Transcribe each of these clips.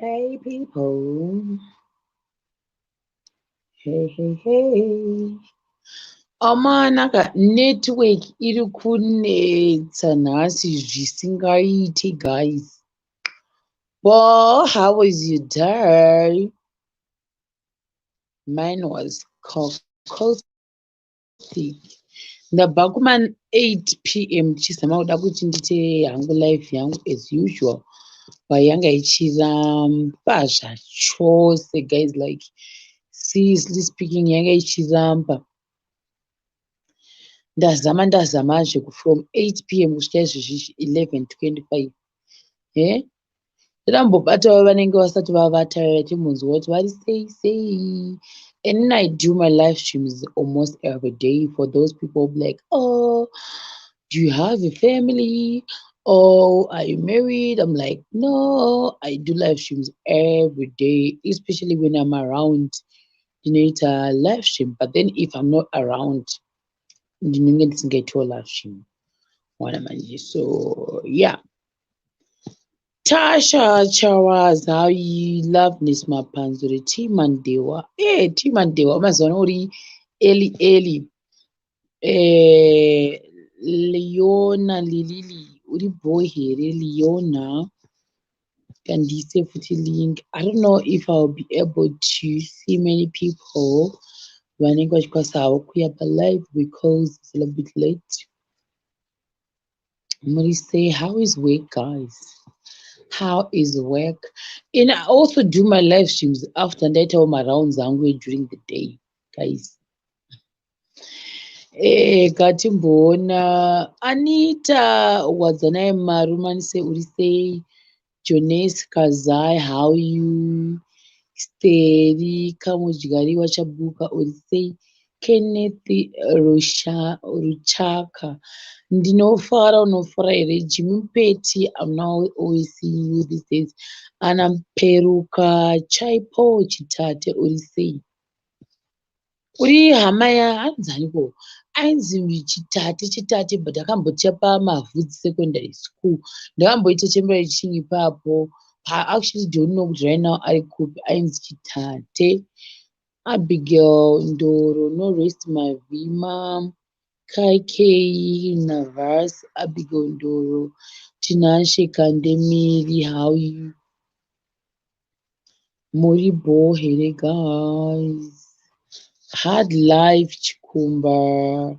Hey people. Hey, hey, hey. Amana ka network iri kunetsa nhasi zvisingaiti guys. Well, how was your day? Mine was chaotic. Ndabva kuma 8 p.m. ndichizama kuda kuti ndite hangu live yangu as usual. But yanga ichiramba zvachose guys, like seriously speaking yanga ichiramba. Ndazama ndazamazve from 8 p.m. kusvika izvezvi 11:25. Eh? Ndambobatawo vanenge vasati vavata vachimbonzwa kuti vari sei sei. And then I do my live streams almost every day for those people who be like, oh, do you have a family? Oh, are you married? I'm like, no, I do live streams every day, especially when I'm around. Ndinoita live stream. But then if I'm not around, ndinenge ndisingaitiwo live stream. Wana manje. So yeah. Tasha Chawas, how you Loveness Mapanzure, Timandewa. Eh, Timandewa, mazuva ano uri early early. Eh, Leona Lilili, uri boy here, Leona. Kandiise futi link. I don't know if I'll be able to see many people vanenge vachikwanisa havo kuuya palive because it's a little bit late. Muri say, how is work, guys? How is work? And I also do my live streams after ndaitawo marounds angu during the day, guys. Eh, katimboona Anita Wadzanai Marumanise uri sei? Jones Kazai, how you? Steri Kamudyari Wachabuka uri sei? Kenneth Ruchaka. Ndinofara unofara here? Jimmy Petty, I'm now always seeing you these days. Ana Peruka Chaipo Chitate uri sei? Uri hama yaanzaniko? Ainzi Chitate Chitate but akambotiya paMavhudzi Secondary School. Ndakamboita chembere chinyi ipapo. I actually don't know kuti right now ari kupi. Ainzi Chitate. Abigail Ndoro, no rest Mavima. Kaikei Navas, Abigail Ndoro, Tinashe Kandemiri, how you? Muri bo here guys. Hard life Chikumba.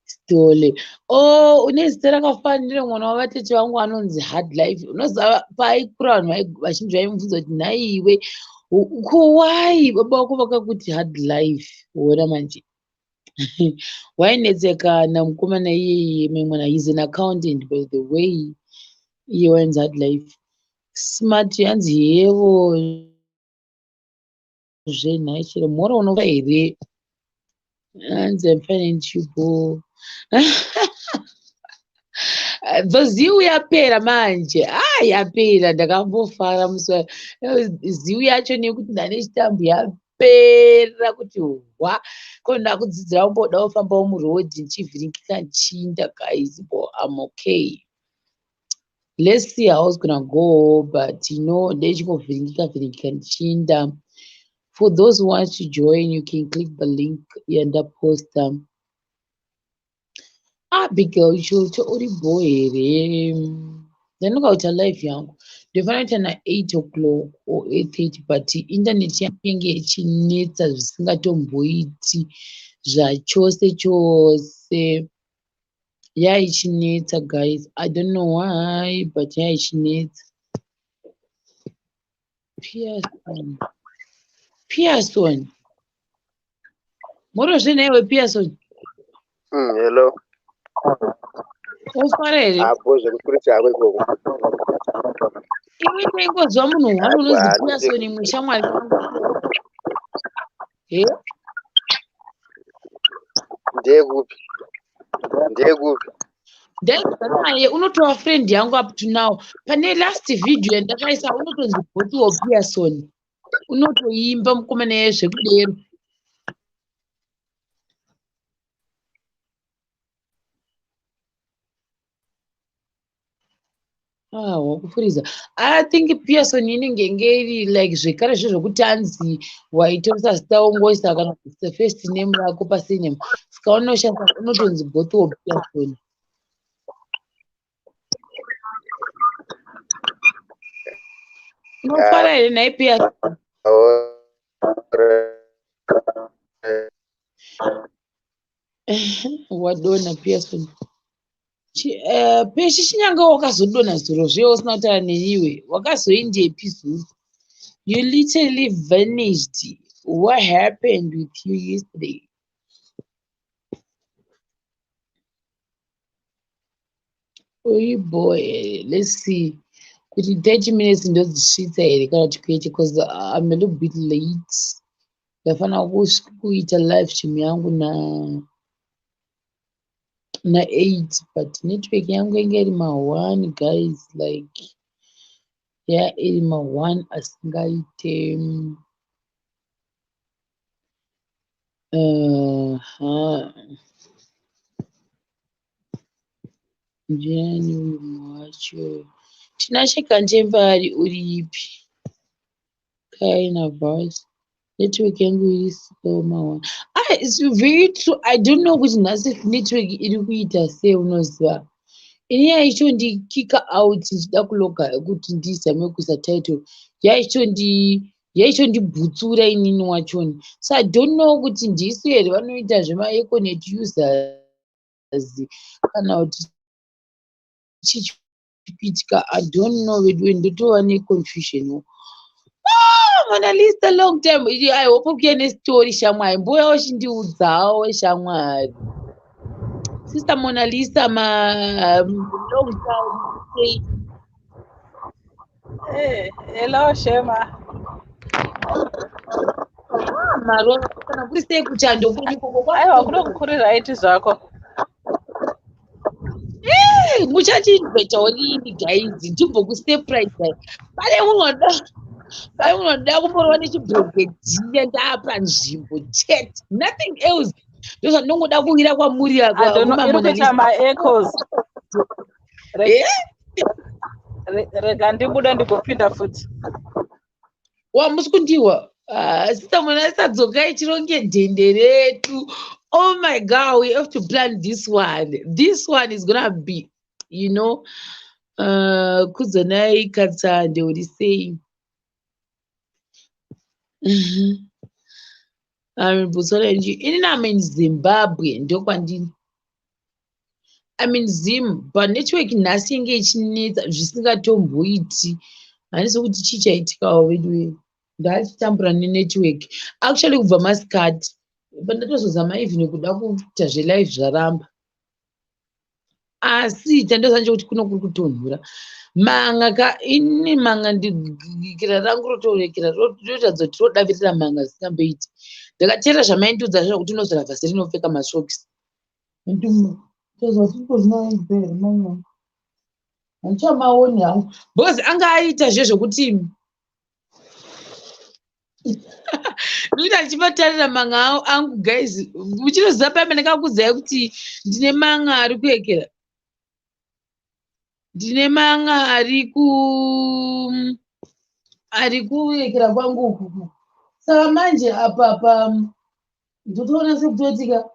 Stole. Oh, une zita rakafanira mwana wavatete vangu anonzi hard life. Unoziva paikura vanhu vazhinji vaimubvunza kuti nhaiwe ko why baba vako vakakuti hard life wona manje. Wainetseka namukomana iyeye mwana he's an accountant by the way. Iye wainzi hard life. Smart yanzi yevo zvenhai chero mhoro unofa here? Hanzi I'm fine and you bo. Ziu yapera manje. Ah, yapera ndakambofara musi ziu yacho nekuti ndane chitambo yapera kuti hwa. Ko ndakudzidzira kumboda kufambawo murodhi ndichivhiringika ndichiinda guys, but I'm okay. Let's see how it's gonna go, but you know, ndechingovhiringika vhiringika ndichiinda. For those who want to join, you can click the link yandaposta. Abigail Chocho uri bo here? Ndanoka kuita live yangu. Ndofanira kuita na8 o'clock or 8:30 but internet yangu inenge ichinetsa zvisingatomboiti zvachose chose. Yaichinetsa guys. I don't know why, but yaichinetsa. Pearson. Pearson. Murozve nhaiwe Pearson. Hello. Ufara here? Apo zvekukurisa hako ikoko. Iwe ndaingozwa munhu one Apo unonzi handiti. Pearson imwe shamwari yangu. He? Ndeyekupi? Ndeyekupi? Ndaigara naye unotova friend yangu up to now. Pane last video yandakaisa unotonzi Botiwo Pearson. Unotoimba mukomana iye zvekudero. Ah, wakufuriza. I think Pearson inenge inge iri like zvekare zve zvokuti anzi waitoresa zita wongoisa kana kuti first name rako pasurname. Saka unoshandisa unotonzi Bothwell Pearson. Unofara here nhai Pearson? Wadona Pearson. Peshi chinyange wakazodonha zuro zviye usina kutaura neniwe wakazoindepi zuro? You literally vanished. What happened with you yesterday? Uri boy, let's see kuti 30 minutes ndodzisvitsa here kana kuti kwete, because I'm a little bit late. Ndafanira kuita live stream yangu na na8, but network yangu inge iri ma1, guys, like ya iri ma1 asingaite. Ndiani uyu wacho? Tinashe Kandembari, uripi? Kaina voice. Network yangu iri slow ma1. Ah, it's very true. I don't know kuti nhasi network iri kuita sei. Unoziva, ini yaichondikika out ndichida kuloga kuti ndizame kuisa title, yaichondibhutsura inini wachoni. So I don't know kuti ndisu here vanoita zvemaEconet users kana kuti chichikuitika. I don't know veduwe, ndotova neconfusion. Ah, Monalisa, long time. I hope ukuye nestory shamwari, mbuya uchindiudzawo shamwari. Sister Monalisa, ma long time. Sei? Hey, hello Shema. Ah, maro kana kuri sei kuchando kwenyu ikoko? Aiwa, kuno kuri right zvako. Muchachinzwetawo rini guys? Ndimbokusurprise. Pane munhu anoda kumborova nechibhurogedhiya ndaapa nzvimbo chete, nothing else. Ndozvandinongoda kuwira kwamuri. I don't know, iri kuita maechoes. Rega ndibude ndigopinda futi. Wamusi kundiwa? Ah, sister Monalisa, dzokai chironge dhende redu. Oh my God, we have to plan this one. This one is gonna be Kudzanai Katsande, uri sei? I'm in Botswana. Inini I'm in Zimbabwe, ndokwandini. I'm in Zim, but network nhasi inge ichinetsa zvisingatomboiti. Handisi kuti chii chaitikawo vedu. Ndachitambura nenetwork actually kubva masikati. Pandatozozama even kuda kuita zvelive zvaramba. Asi chandoziva ndechekuti kuno kuri kutonhora. Manga ka, ini manga ndikira rangu rotorekera rotoratidza kuti rodavirira manga zvisingamboiti. Ndakateerera zvamaindiudza zvekuti unozora Vaseline, wopfeka masokisi. Handichamaoni hangu because anga aita zvezvekuti ndikuti achivatarira manga angu. Guys, muchinoziva pamwe ndakakuudzai kuti ndine manga ari kuekera, ndine manga ari kuekera kwangu ukuku. Saka manje apa pa ndotoona sekutotika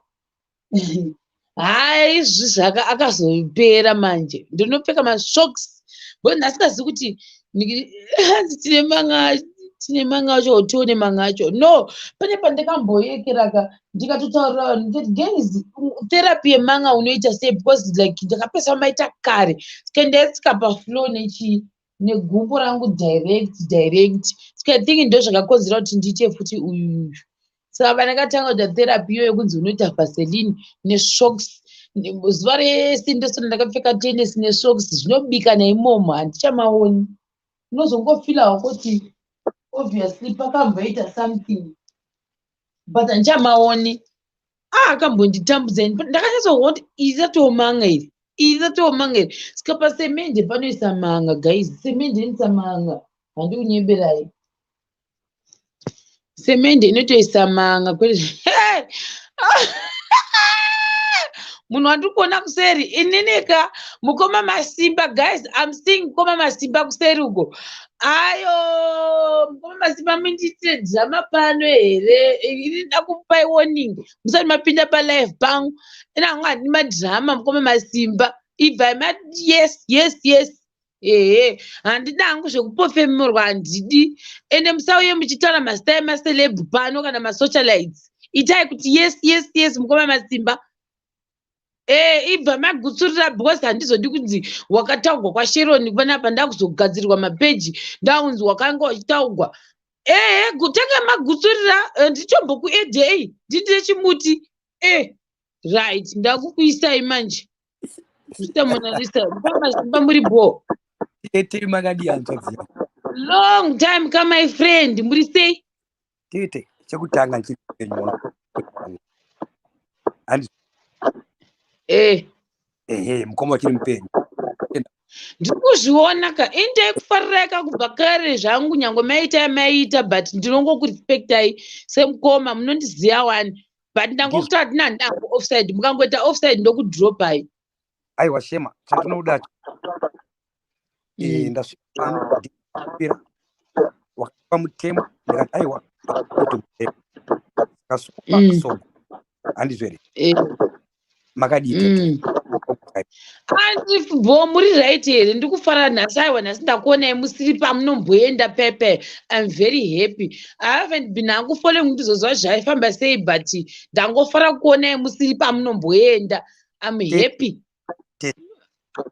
hai, izvi zvaka akazopera manje ndinopfeka masocks because ndasingazivi kuti hanzi tine manga acho, tione manga acho. No, pane pandakamboyekeraka ndikatotaurira vanhu ndikati, "Guys, therapy yemanga unoita sei?" Because like ndakapesa maita kare, saka ndaitsika pafloor nechi negumbo rangu direct direct. Saka I think ndo zvakakonzera kuti ndiite futi uyuyu. Saka pandakatanga kuita therapy iyoyo yekunzi unoita Vaseline nesocks zuva rese, ndosona ndakapfeka tenesi nesocks, zvinobika naimomo, handichamaoni. Unozongofila hako kuti obviously pakamboita something, but handichamaoni. Ah, akambonditambudza. Ndakanyatsoona kuti iri ratomanga iri, iri ratomanga iri. Saka pasemende panoisa manga, guys, semende inoisa manga, handikunyeberai. Semende inotoisa manga kwete munhu wandiri kuona kuseri. Ininika Mukoma Masimba, guys, I'm seeing Mukoma Masimba kuseri uko. Ayo, Mukoma Masimba mundiitire drama pano here? Ini ndakupai warning. Musati mapinda palive pangu. Ina hangu handidi madrama Mukoma Masimba. Ibvai ma yes, yes, yes. Ehe, handidi hangu zvekupofemorwa handidi. Ende musauye muchitaura mazita emaceleb pano kana masocialites. Itai kuti yes, yes, yes Mukoma Masimba. Ibva magutsurira because handizodi kunzi wakataugwa kwaSharon panapa ndakuzogadzirwa mapeji ndakunzi wakanga uchitaugwa. Tanga magutsurira ndichombokuedhei ndindire chimuti. Right, ndakukuisai manje. Mr. Monalisa, Mukoma Masimba muri bho. Tete makadii hanzvadzi yangu? Long time ka my friend, muri sei? Tete, chekutanga ndichiri mupenyu. Handi Ehe, mukoma uchiri mupenyu. Ndiri kuzviona ka, indai kufarirai ka kubva kare zvangu nyangwe maita maita but ndinongokurespectai semukoma munondiziva wani. But ndangokutaura kuti ndangu offside, mukangoita offside ndokudropai. Aiwa Shema, chatinoda ndasvika pano ndipira wakapa mutemo ndikati aiwa kuti mutemo. Saka so handizvo here? Makadii tete? Andi bo muri right here? Ndikufara nhasi aiwa nhasi ndakuonai musiri pamunomboenda pepe. I'm very happy. I haven't been hangu following ndizoziva zvaifamba sei but ndangofara kuonai musiri pamunomboenda. I'm happy.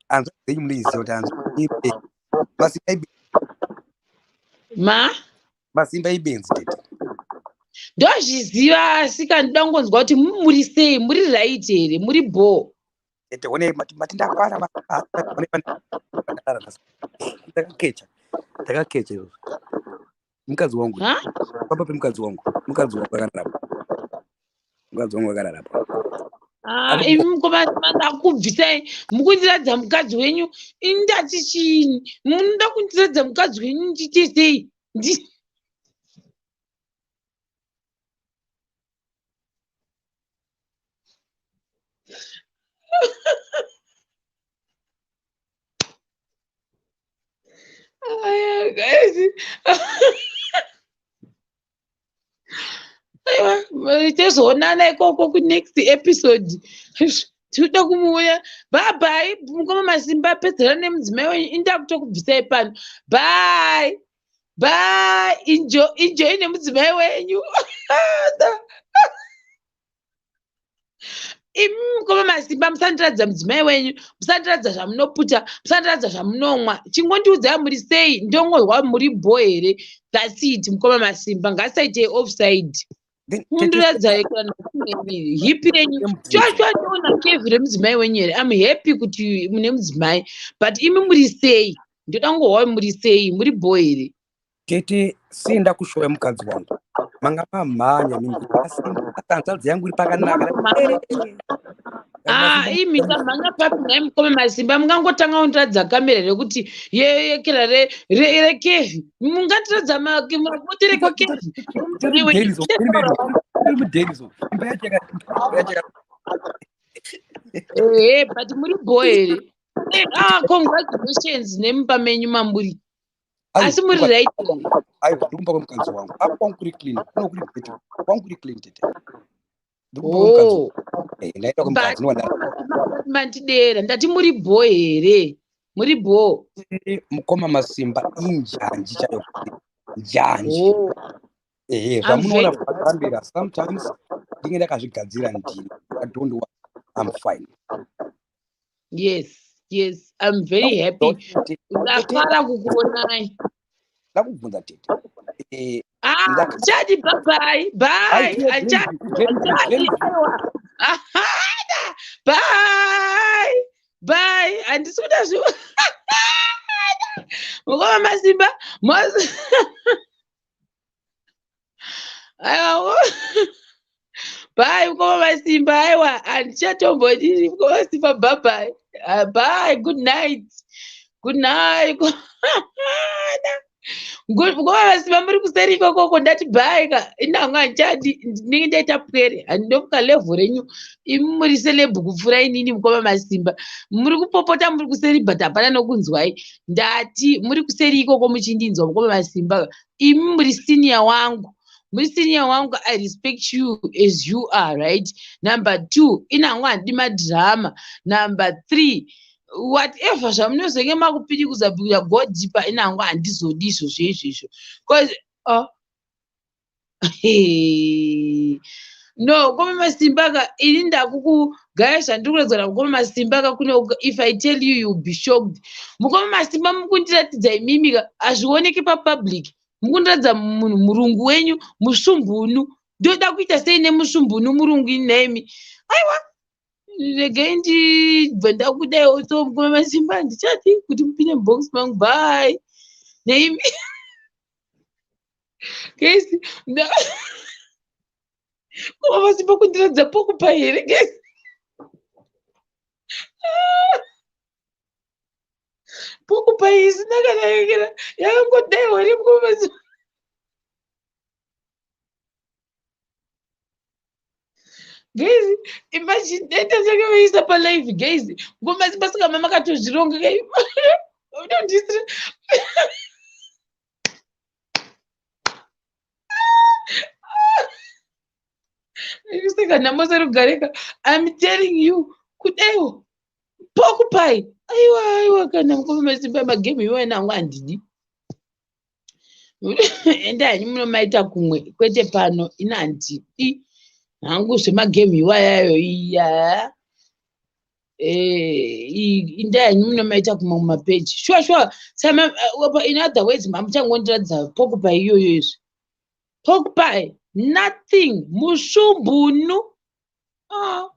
Hanzvadzi dzenyu munoiziva kuti hanzvadzi Masimba ibenzi. Ma? Masimba ibenzi tete. Ndozviziva asi kana ndida kungonzwa kuti muri sei, muri right here, muri bho. Tete one mati ndakwara ndakakecha. Ndakakecha izvozvo. Mukadzi wangu. Pamba pemukadzi wangu. Mukadzi wangu akarara. Mukadzi wangu akarara. Imi mukoma ndakubvisai mukundiratidza mukadzi wenyu ini ndati chiini munoda kundiratidza mukadzi wenyu ndiite sei? Aya, guys. Aiwa, tizoonana ikoko kunext episode. Tinoda kumuuya. Bye bye, mukoma Masimba pedzera nemudzimai wenyu. Ini ndakutokubvisai pano. Bye. Bye. Enjoy, enjoy nemudzimai wenyu. Imi mukoma Masimba musandiratidza mudzimai wenyu, musandiratidza zvamunoputa, musandiratidza zvamunomwa. Chingondiudzai muri sei, ndongorwa muri bho here. That's it, mukoma Masimba, ngasaitei offside. Mundiratidza kana hipi renyu. Chachwa ndiona kevhi remudzimai wenyu here. I'm happy kuti mune mudzimai, but imi muri sei? Ndoda kungohwa muri sei, muri bho here? Tete, sei ndakushoya mukadzi wangu? Manga mamhanya mimi asi hanzvadzi yangu iri pakanaka. Imi ndamhanya papi nhai mukoma Masimba, mungangotanga kundiratidza kamera rekuti yekera rekevhi. Mungatiratidza mapotere kwakevhi. But muri bho here? Congratulations nemumba menyu mamuri. Asi muri right. Aiwa, ndikumba kwemukadzi wangu. Apo kwangu kuri clean, kuno kuri better. Kwangu kuri clean tete. Ndikumba kwemukadzi. Ndaenda kwemukadzi ndinowana. Mandidera, ndati muri bho here? Muri bho. Mukoma Masimba injanji chaiyo. Njanji. Zvamunoona pakambira sometimes ndinge ndakazvigadzira ndini. I don't want. I'm fine. Yes. Yes, I'm very happy. Ndafara kukuonai. Ndakubvunza tete. Chadi bye bye. Bye. Achadi. Bye. Bye. Handisi kuda zvo. Mukoma Masimba. Aiwa. Bye mukoma Masimba. Aiwa, handichatombodini mukoma Masimba. Bye bye. Bye. Good night. Good night. Ngova vasimba muri kuseri ikokoko, ndati bye ka. Inangu handichadi, ndinenge ndaita pwere, handinomuka level renyu. Imi muri celeb kupfuura inini. Mukoma Masimba, muri kupopota muri kuseri, but hapana nokunzwai. Ndati muri kuseri ikoko muchindinzwa, mukoma Masimba, imi muri senior wangu, muri senior wangu. I respect you as you are, right? Number two, inangu handidi madhirama. Number three, whatever zvamunozenge makupirikuza pikuza, go deeper. Inangu handizodi izvozvo izvizvo, because oh. No, mukoma Masimba ka, ini ndakukugaya zvandiri kuredzera. Mukoma Masimba ka, kune, if I tell you, you'll be shocked. Mukoma Masimba, mukundiratidza imimi ka, hazvioneki papublic. Mukundiratidza munhu murungu wenyu musvumbunu. Ndoda kuita sei nemusvumbunu murungu inemi? Aiwa, regai ndibve ndakudaiwo. So mukoma Masimba, handichadi kuti mupinde mubox mangu. Bye neimi guys. Mukoma Masimba, kundiratidza pokupa here, guys? Pokupa isina kana yakangodaiwo here, mukoma Masimba? Guys, imagine data chake vaisa palive, guys. Mukoma Masimba, saka mamakatozvironga kai? Unondisira saka nhamo serugareka. I'm telling you, kudaiwo pokupai. Aiwa, aiwa, kana mukoma Masimba, magame iwayo nangu handidi. Enda henyu munomaita kumwe, kwete pano. Ina handidi hangu zvemagame iwayayo iya. Inda henyu munomaita kumwe mumapeji. Sure sure. Sama in other words, mamuchangondiratidza pokupai iyoyo izvi, pokupai nothing, musvumbunu. Ah.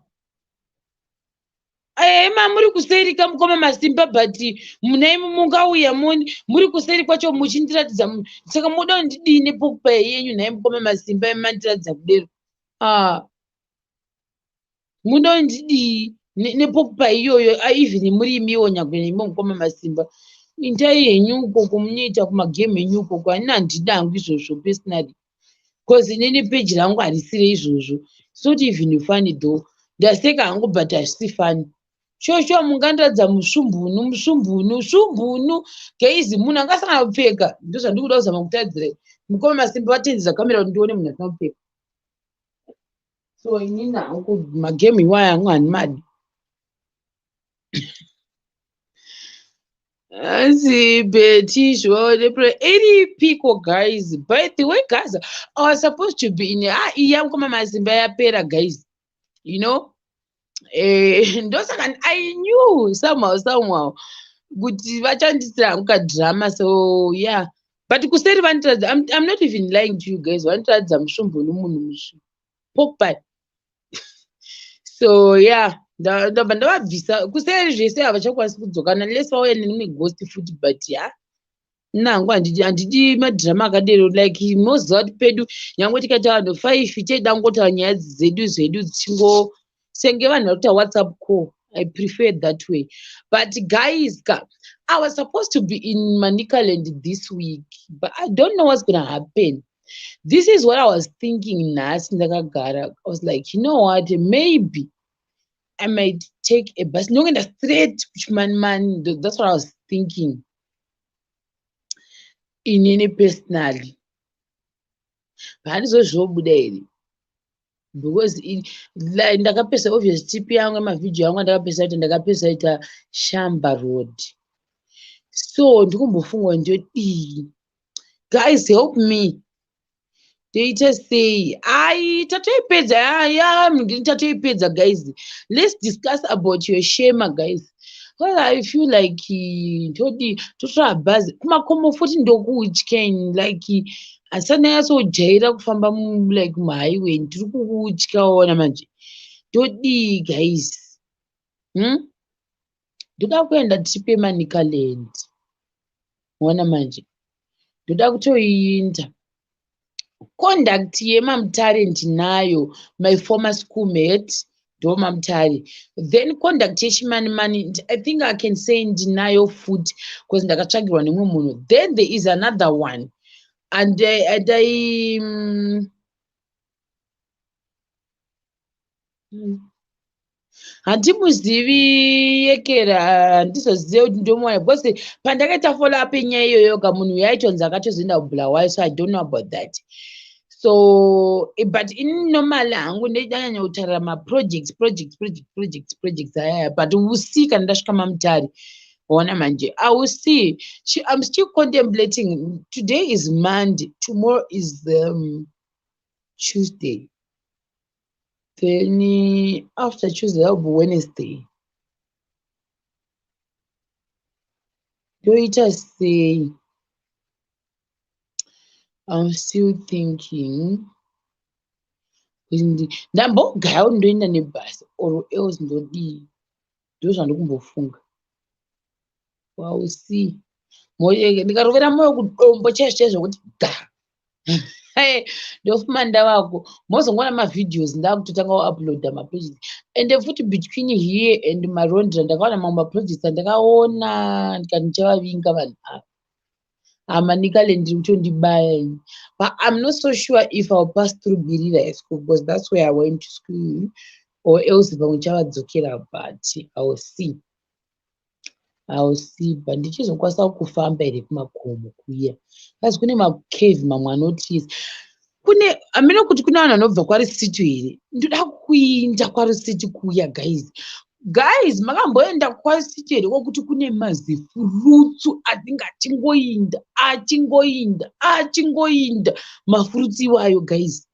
Ema muri kuseri kamukoma Masimba, but munaimi mungauya muri kuseri kwacho muchindiratidza. Saka muda kundidii nepokupai yenyu nhai, mukoma Masimba, emandiratidza kudero? Ah. Muda kundidii nepokupai iyoyo? Even muri imiwo, nyangwe nemi mukoma Masimba, indai henyu ukoko munoita kumagame enyu ukoko. Hanina, handidi hangu izvozvo personally, because inini peji rangu harisire izvozvo. It's not even funny though. Ndaseka hangu, but hazvisi funny. Sure sure, mungandiratidza musvumbunu, musvumbunu, svumbunu, guys? Munhu angasana kupfeka, ndozvandiri kuda kuzama kutadzirai. Mukoma Masimba vatendedza kamera kuti ndione munhu asina kupfeka. So inini hangu magame iwaya hangu handimadi. Hanzi Betty Shore iripiko, guys? By the way, guys, I was supposed to be in, ah, iya mukoma Masimba yapera, guys. You know, ndosaka I knew somehow somehow kuti vachandisira hangu kadrama. So yeah, but kuseri vandiratidza, I'm not even lying to you guys, vandiratidza musvumbunu, munhu musvu pokpai. So yeah, ndabva ndavabvisa kuseri zvese, havachakwanisi kudzoka unless vauya nerimwe ghost futi. But ya, nangu handidi madhirama akadero. Like, moziva kuti pedu nyange tikaita vanhu 5, cheida kungotaura nyaya dzedu zvedu dzichingo senge vanhu vari kuita WhatsApp call. I prefer that way. But guys ka, I was supposed to be in Manicaland this week, but I don't know what's gonna happen. This is what I was thinking nhasi ndakagara. I was like, you know what, maybe I might take a bus ndongoenda straight kuChimanimani. That's what I was thinking inini personally. Handizozvobuda here? Because ndakapesa obvious tip yangu yemavhidhiyo angu andakapesa kuti ndakapesa ita Shamba Road. So ndikumbofunga ndodii, guys? Help me, toita sei? Ai, tatoipedza ya, tatoipedza. Guys, let's discuss about your shema, guys. Well, I feel like todi totora bhazi kumakomo futi, ndokutya. Like, handisati ndanyatsojaira kufamba like muhighway, ndiri kukutya. Ona manje, todii, guys, Ndoda kuenda trip yeManicaland. Ona manje, ndoda kutoiinda. Contact yemaMutare ndinayo, my former schoolmate. Ndomamutare. Then conduct yechimanimani, I think I can say ndinayo futi because ndakatsvagirwa nemumwe munhu. Then there is another one and I handimuzivi yekera, handizozive kuti ndomuwana because pandakaita follow up yenyaya iyoyo ka, munhu uyo aitonzi akatozoenda kuBulawayo, so I don't know about that. So but ini normally hangu ndanyanya kutarira maprojects, projects, projects, projects, projects ayaya, but we'll see kana ndasvika mamutare. Ona manje, I will see. I'm still contemplating. Today is Monday, tomorrow is Tuesday, then after Tuesday that will be Wednesday. Ndoita sei? I'm still thinking. Ndambogaya kuti ndoenda nebhasi or else ndodii, ndozvandikumbofunga. Well, see. Ndikarovera mwoyo kudombo chaizvo chaizvo kuti ga, ndofuma ndavako, mozongoona mavideos ndakutotanga kuuploada maprojects. Ende futi between here and Marondera ndakaona mamwe maprojects andakaona, ndikati ndichavavinga vanhu ava. Manicaland ndiri kutondibaya ini, but I'm not so sure if I'll pass through Birira High School because that's where I went to school, or else pamwe chavadzokera, but I will see, I will see. But ndichizokwanisa kufamba here kumakomo kuya? Kazi kune macave mamwe anotyisa. Kune hamene kuti kune vanhu vanobva kwaRisitu here? Ndoda kuinda kwaRisitu kuya. Guys, guys, makamboenda kwaRisitu here, kwokuti kune mazifurutsu anenge achingoinda, achingoinda, achingoinda, mafurutsu iwayo, guys?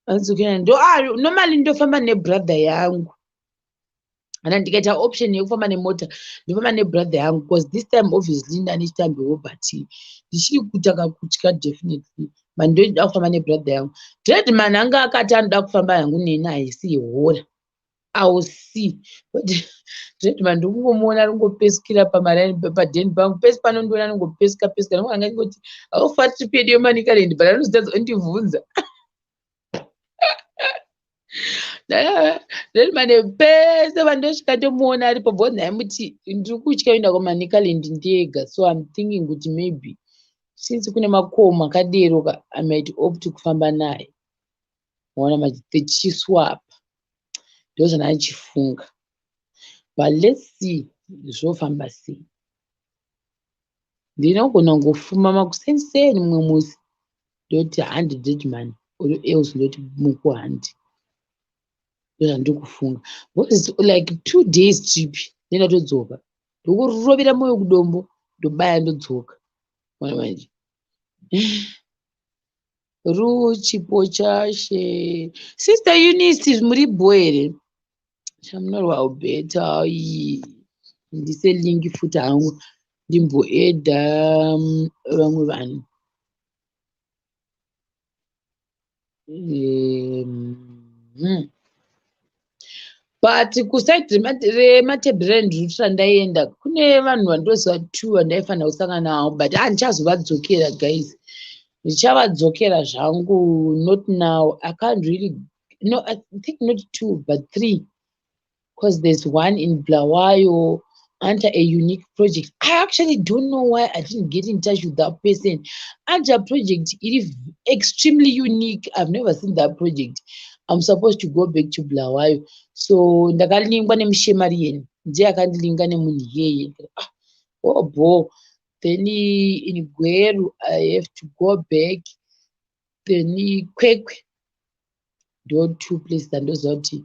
Ndo normally ndofamba nebrother yangu. Kana ndikaita option yekufamba nemota, ndofamba nebrother yangu, because this time obviously ndanichitambewo, but ndichiri kutanga kutya definitely, but ndoda kufamba nebrother yangu. Dreadman anga akati anoda kufamba yangu neni, haisi hora. I will see. But Dreadman ndikungomuona aringopesukira pamaraini padheni pangu pese panondiona, anongopesuka pesuka. Ndinoona ngoti haufa trip yedu yeManicaland, but anozotadza ondibvunza. Dreadman pese pandosvika ndomuona aripo, because ndaimuti ndiri kutya kuenda kuManicaland ndega, so I'm thinking kuti maybe since kune makomo akadero ka, I might opt kufamba naye. Maona, tichiswap, ndozvandachifunga, but let's see zvofamba sei. Ndinogona kungofuma makuseniseni mumwe musi, ndoti handi Dreadman, or else ndoti Muku handi. Ndozvandiri kufunga because like 2 days trip, ndendatodzoka, ndokurovera mwoyo kudombo, ndobaya, ndodzoka. Ona manje, ruchipo chashe. Sister Eunice, muri bho here? Chamunorwa Alberta, ndise link futi hangu, ndimboedha vamwe vanhu. But kuside rematabeleland route randaienda kune vanhu vandoziva two vandaifanira kusangana navo, but handichazovadzokera, guys. Ndichavadzokera zvangu, not now. I can't really. No, I think not two but three, because there's one in Bulawayo under a unique project. I actually don't know why I didn't get in touch with that person. Under project, it is extremely unique. I've never seen that project. I'm supposed to go back to Bulawayo. So ndakalingwa nemushemarian, ndiye akandilinga nemunhu iyeye. Ah, oh bo. Then in Gweru, I have to go back. Then Kwekwe. Ndo two places andoziva kuti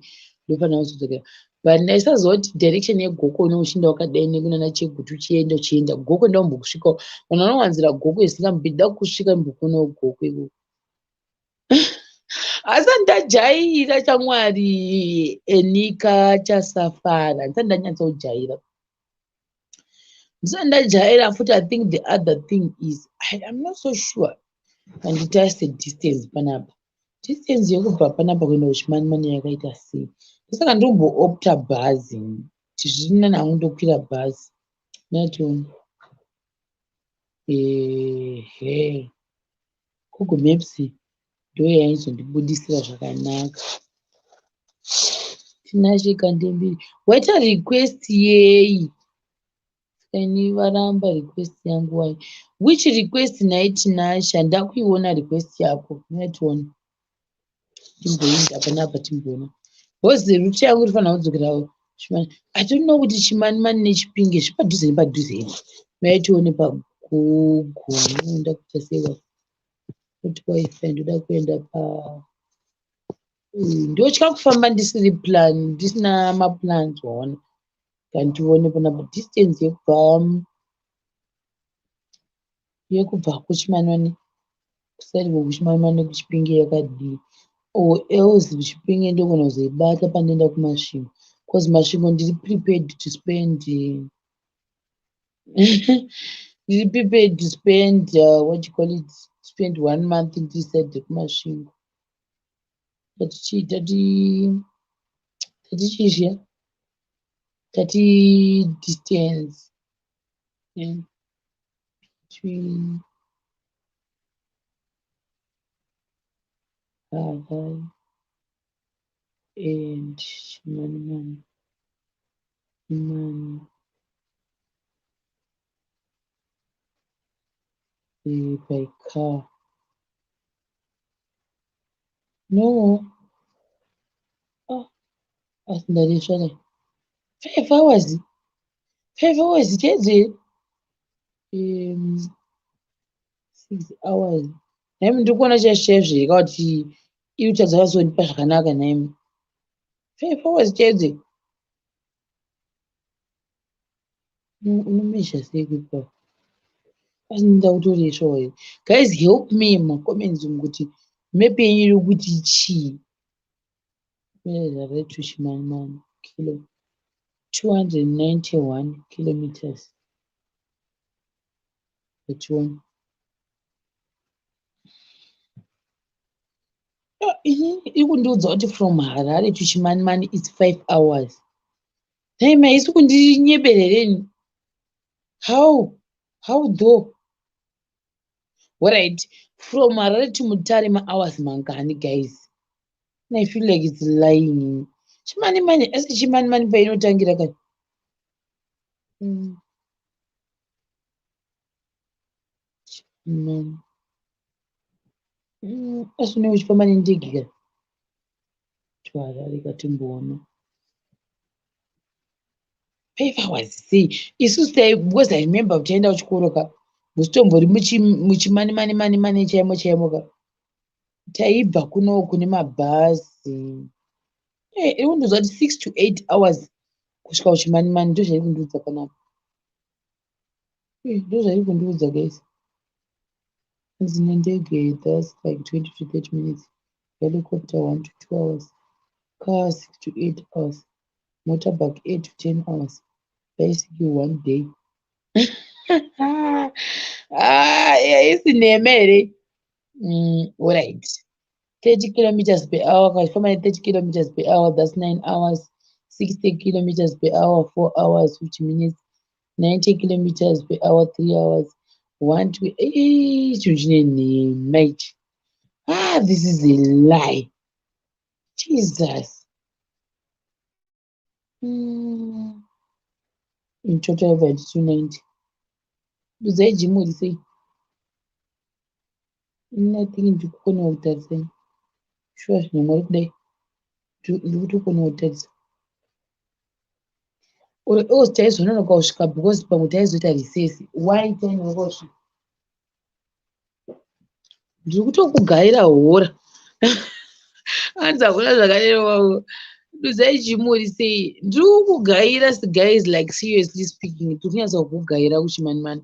ndofanira kuzodzokera, but ndaisaziva kuti direction yeGokwe unochinda wakadai nekunana Chegutu, uchienda uchienda Gokwe. Ndambokusvikawo, vanhu vanowanzira Gokwe isingambida kusvika mbokuonawo Gokwe ikoko, asi ndajaira chamwari enika chasafara, ndisati ndanyatsojaira, ndisati ndajaira futi. I think the other thing is I'm not so sure. Handitarise distance panapa, distance yekubva panapa kuenda kuChimanimani yakaita sei. Ndosaka ndikumboopta bhazi, kuti zviri nani hangu ndokwira bhazi nationa. Ehe, Google Maps ndo yaizondibudisira zvakanaka. Tinashe Kandembiri. Waita request yei? Ini varamba request yangu wai. Which request nhai Tinashe? Handida kuiona request yako. Ngatione. Timboenda panapa timboona. Because route yangu irifanira kudzokera Chimanimani. I don't know kuti Chimanimani neChipinge zvipadhuze nepadhuze here. Mai tione paGoogle. Ndoda kuita sei kuti wifi ndoda kuenda pa ndotya kufamba ndisiri plan ndisina maplans waona. Kandione panapa distance yekubva kuChimanimani kuside kwekuChimanimani kuChipinge yakadii. Or else kuChipinge ndogona kuzoibata pandoenda kuMasvingo. Because Masvingo ndiri prepared to spend ndiri prepared to spend what you call it, spend one month ndiri side rekuMasvingo. Tati tati tati chii zviya? Tati distance between Harare and Chimanimani Mani by car. No. Ah, asi ndaresva kai. 5 hours. 5 hours chaidzo here? 6 hours. Nhaimi ndiri kuona chaizvo chaizvo here kuti iri kutadza kuzondipa zvakanaka nhaimi. 5 hours chaidzo here? Unomezha sei kuipapo? Asi ndoda kutoresvawo here? Guys, help me mumacomments umu kuti map yenyu iri kuti chii. Harare to Chimanimani kilo 291 kilometers. Ngatione. Ini iri kundiudza kuti from Harare to Chimanimani is 5 hours. Nhaimi haisi kundinyebera here ini? How? How though? Alright, from Harare to Mutare mahours mangani guys? I feel like it's lying. Chimanimani, asi Chimanimani painotangira kani? Chimanimani. Asi unenge uchifamba nendege kani? To Harare katimboona. 5 hours sei? Isusu tai because I remember kuti taenda kuchikoro ka musitombori muchimanimani mani mani chaimo chaimo ka. Taibva kunoku nemabhazi. Iri kundiudza kuti 6 to 8 hours kusvika kuChimanimani ndozvairi kundiudza panapa. Ndozvairi kundiudza guys. Hanzi nendege that's like 20 to 30 minutes. Helicopter 1 to 2 hours. Car 6 to 8 hours. Motorbike 8 to 10 hours. Bicycle one day. Ah, haisi nhema here? Alright. 30 kilometers per hour. Ukachifamba ne 30 kilometers per hour, that's 9 hours. 60 kilometers per hour, 4 hours, 50 minutes. 90 kilometers per hour, 3 hours. 1 to chinhu chine nhema ichi. Ah, this is a lie. Jesus. In total yabva yati 290. Dudzai Jimuri sei? Ini I think ndiri kukonewa kutarisa ini. Shuwa zvinhu kudai. Ndiri kutokonewa kutarisa. Or else taizononoka kusvika because pamwe taizoita recess. Why tainonoka kusvika? Ndiri kutokugaira hora. Hanzi hakuna zvakareva. Dudzai Jimuri sei? Ndiri kukugaira guys, like seriously speaking, ndiri kunyatsa kukugaira kuChimanimani.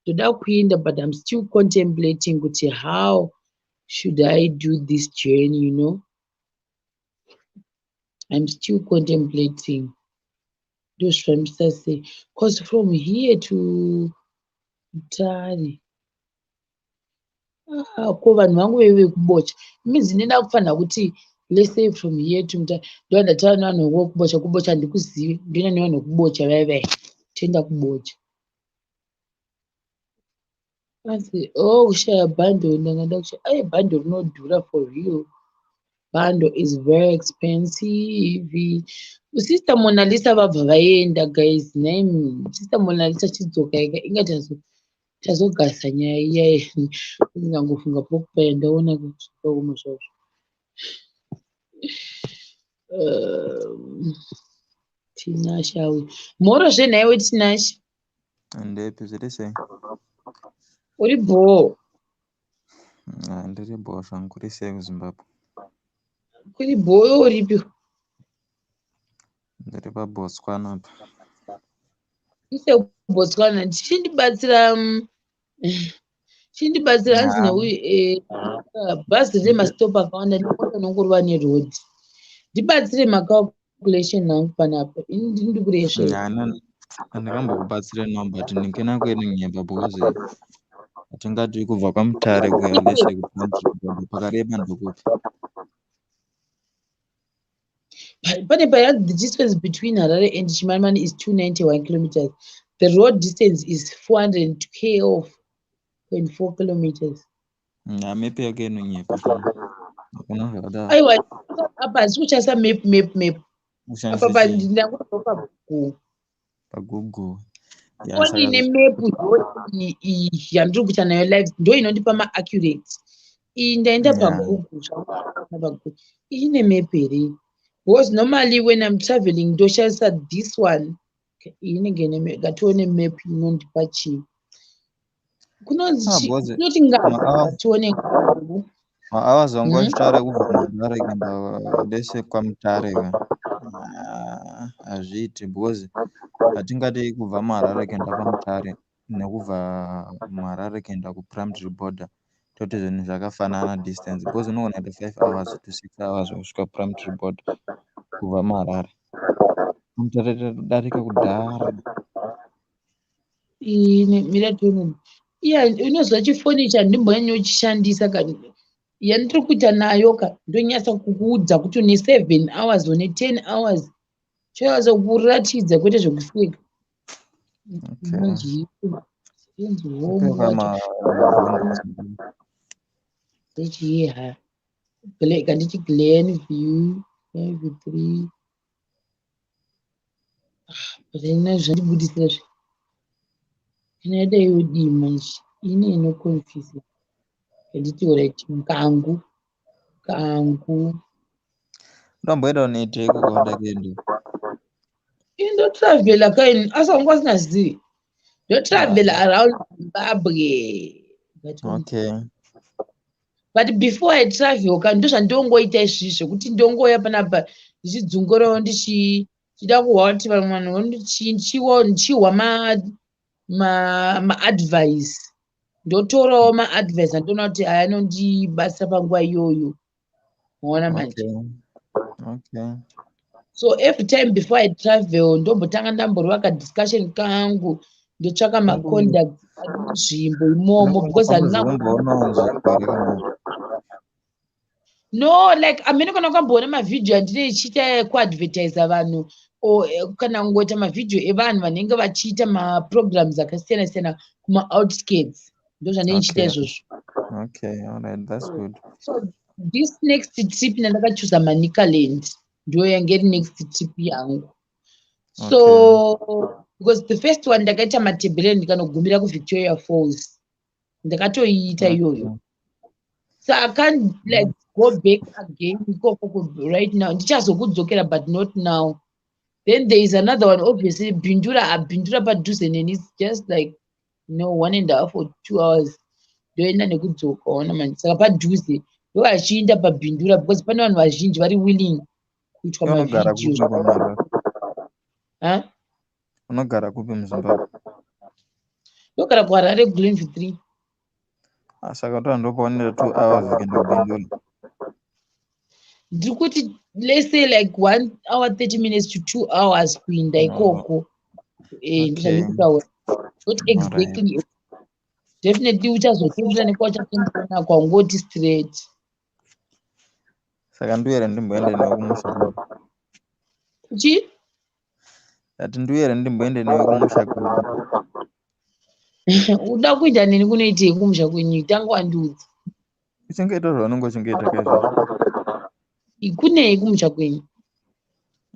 Ndoda kuenda but I'm still contemplating kuti how should I do this journey? I'm still contemplating. Ndozvifambisa sei? Because from here to Mutare Ah, ko vanhu vangu veve vekuBocha means ndinoda kufanira kuti let's say from here to Mutare ndo ndataura nevanhu vekuBocha. KuBocha handikuzivi, ndoenda nevanhu vekuBocha vaya vaya, toenda kuBocha. Anzi oh, kushaya bundle, ndanga ndakushaya. Ai, bundle rinodhura for real. Bundle is very expensive. Sister Mona Lisa vabva vaenda, guys. Name Sister Mona Lisa chidzoka inga tazogasa nyaya iya. Ndingangofunga pokupaya ndaona zvakaoma zvazvo. Tinashe awe. Mhoro zvenhaiwe, Tinashe. Ndepi, zviri sei? Uri bhoo? Ah, ndiri bhoo zvangu. Kuri sei kuZimbabwe? Kuri bhoo. Uripi? Ndiri paBotswana apa. Ise Botswana, chindibatsira, chindibatsira. Hanzi neuyu bhazi rine mastop akawanda nekonongorova neroad. Ndibatsire macalculation angu panapa, ini ndiri kuresvera. Handikambokubatsira now, but ndikena kuerengemba because hatingati kubva kwaMutare kuya lese pakareba ndokupi. Pane payanzi the distance between Harare and Chimanimani is 291 kilometers. The road distance is 412.4 kilometers. Map yake inonyepa, hakuna zvakadaro. Aiwa, apa hasi kushandisa map, map, map apa. Ushandise chii? Ndangobva paGoogle. PaGoogle, ya. Foni ine map ndo iyi yandiri kuita nayo live, ndo inondipa maaccurate. Iyi ndaenda paGoogle, paGoogle iyi ine map here? Because normally when I'm traveling ndoshandisa this one. Iyi inenge ine map. Ngatione map inondipa chii. Kunonzi Ah, chii? because Kunoti ngava tione ngangu. Mahours wangu achitaura kubva muHarare kuenda lese kwaMutare ka, ah, hazviiti because hatingati kubva muHarare kuenda kwaMutare nekubva muHarare kuenda kuPlumtree Border toti zvinhu zvakafanana distance, because unogona kuita 5 hours to 6 hours kusvika Plumtree Border kubva muHarare. Mutare darika kudhara. Ine mira tione. Iya unoziva chifoni ichi handimbonyanyochishandisa ka. Yandiri kuita nayo ka ndonyatsa kukuudza kuti une 7 hours, une 10 hours, chonyatsa kuratidza kwete zvekuseka. Okay. Inzi home Kupa wacho rechiha kanditi Glen View, Glen three. But zvandibudisira zve kana yadai yodii manje? Ine inoconfuse. Kanditi alright, Ngangu, Kangu. Unomboenda unoitei kukwanda kuenda? Indotravhela kaini, asi wanga usinazivi, ndotravhela around Zimbabwe. But, but before I travel ka, ndozvandongoita izvizvi zvekuti ndongoya panapa ndichidzungorawo, ndichida kuhwa kuti vamwe vanhu ndichihwa maadvice, ndotorawo maadvice andoona kuti aya anondibatsira panguva iyoyo, maona manje? Okay. So every time before I travel ndombotanga ndamborova kadiscussion kangu, ndotsvaka macontacts ari munzvimbo imomo because handina Unomboonawo nzvimbo here kana? No, like amene kana ukamboona mavhidhiyo andinenge ichiita kuadvertisa vanhu or kana kungoita mavhidhiyo evanhu vanenge vachiita maprograms akasiyana siyana kumaoutskirts, ndo zvandinenge ndichiita izvozvo. Okay, all right, that's good. So this next trip nandakachuza Manicaland, ndo yange iri next trip yangu. So because the first one ndakaita Matebeleni, ndikanogumira kuVictoria Falls, ndakatoiita iyoyo. So I can't like go back again ikoko right now. Ndichazokudzokera, but not now. Then there is another one, obviously Bindura. Bindura padhuze neni, it's just like 1.5 or 2 hours ndoenda nekudzoka, ona manje. Saka padhuze ndo vachiinda paBindura because pane vanhu vazhinji vari willing kuitwa Unogara mavhidhiyo. kupi kwaMarara? Ha? Unogara kupi muZimbabwe? Ndogara kuHarare, Glenview 3. Ah, saka toa ndopaonera 2 hours kuenda kuBindura. Ndiri kuti let's say like 1 hour 30 minutes to 2 hours kuinda ikoko. Ndozvandiri kutaura, not exactly. Definitely uchazotendera nekwauchatendera nako, haungoti straight. Saka ndiuye ndimboende newe kumusha kwedu? Chi? Ati ndiuye ndimboende newe kumusha kwedu? Uda kuita neni kunoitei kumusha kwenyu? Tanga wandiudza. Uchingoita zvaunenge uchingoita kaizvozvo. Kunei kumusha kwenyu?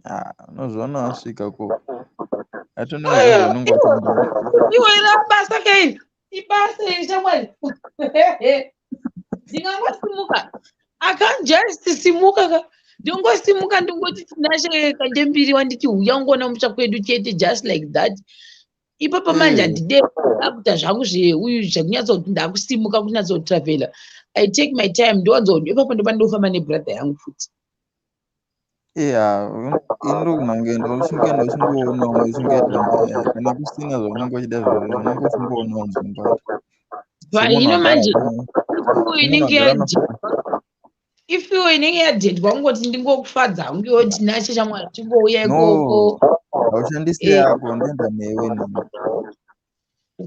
Ah, unozoona wasvika ko. Atonozvo unenge watonda. Iwe basa kairi. Ibasa iri shamwari. Ndingangosimuka. I can't just simuka ka. Ndingosimuka ndingoti Tinashe Kandembiri wanditi huya ungoona musha kwedu chete just like that. Ipapo manje handide kuita zvangu zveuyu zvekunyatsoti ndakusimuka kunyatsotravhela. I take my time ndowanzo ipapo ndopandofamba nebrother yangu futi. Iya, indokunangoenda uchingoenda uchingoonawo uchingoita kana kusina zvaunenge uchida zvozvo unenge uchingoonawo nzvimbo. But Semunhu hino agara manje ifiwo inenge semunhu agara ifiwo inenge yadhedwa kungoti ndingokufadza hangu iwe Tinashe shamwari tingouya No, ikoko. haushandisi yako ndoenda newe nini.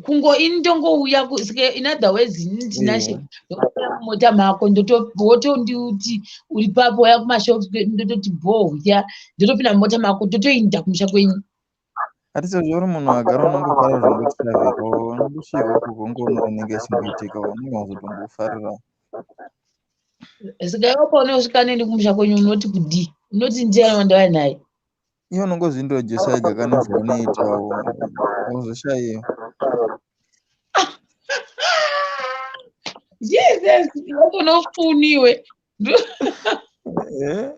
Kungo ini ndongouya in other words ini Tinashe ndouya mumota mako wotondiuti uri papo uya kumashops kwedu ndototi bho huya ndotopinda mumota mako totoinda kumusha kwenyu. Ati sezvo uri munhu agara unongofara zvongotravherawo unongosvika ikoko ungoona inenge ichingoitika unenge wazotombofarira. Saka iwe paunosvika neni kumusha kwenyu unoti kudii? Unoti ndiani wandauya naye? Iwe unongozvindodyisa ega kana zvaunoitawo hauzoshayiwa. Jesus, watonofuniwe. Eh?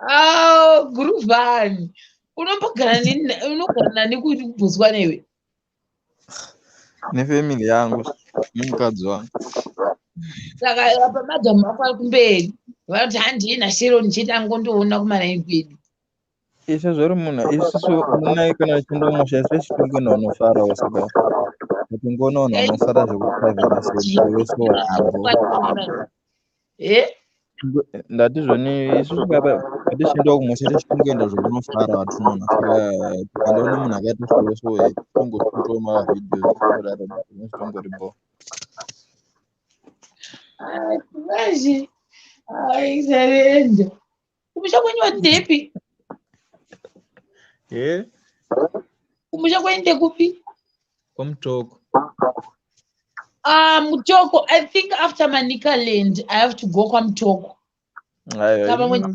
Ah, Guruvhani. Unombogara neni unogara nani kuBotswana iwe? Nefamily yangu nemukadzi wangu. Saka apa madhamu ako ari kumberi. Vanoti handii naSharon chete angondoona kumaraini kwedu. Izvo zvori munhu isusu munai kana uchindomusha isu tichitongoenda unofarawo saka utingoona vanhu vanofara zvekutravhera seweso havo. Eh? Ndati zvoni isusu kapa patichiendawo kumusha tichitongoenda zvekunofara vatinoona saka tikandoona munhu akaita seweso tongosvikotawo mavhidhios kudaro zvinongori bho. Ah, Tinashe. Ai, sarenda. Kumusha kwenyu wati ndepi? Eh? Kumusha kwenyu ndekupi? Kwamutoko. Ah, Mutoko. I think after Manicaland, I have to go kwaMutoko. Aiwa. Kama mwenye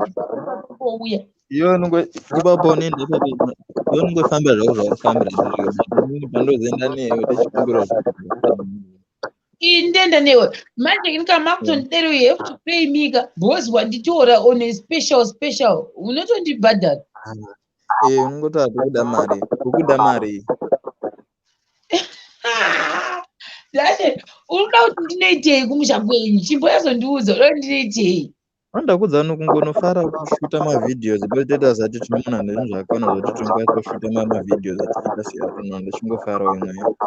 ouya. Iwe unongo ipapo unoenda ipapo iwe unongofambira zvako zvaunofambira inini pandozoenda newe tichikumbira Ini ndenda newe. Manje ini kana makutondidero you have to pay me ka because wanditora on a special special. Unotondibhadhara. Eh, unongoti hatikuda mari ukuda mari. Ah, Dashe, unoda kuti ndinoitei kumusha kwenyu? Chimboyazondiudza unoda kuti ndinoitei? Anoda kudza kungonofara kushuta mavhidhios because toita zati tinoona nezvinhu zvakakwana zvoti tinokwanisa kushuta mavhidhios atichiita seatinoona ndichingofarawo imweyo.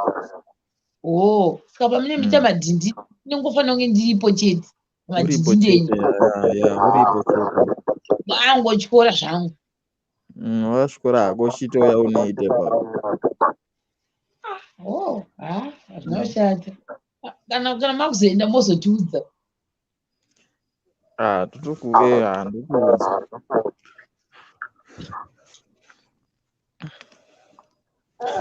Oh, saka pamune muita madhindi ndinongofanira kunge ndiripo chete. Uripo Madhindi enyu. chete ya uripo chete. Ndaangotyora zvangu. Wasvikora hako uchitouya unoita ipapo. Oh, ah, hazvina kushata. Kana makuzoenda mozotiudza. Ah, totoku handikuudza.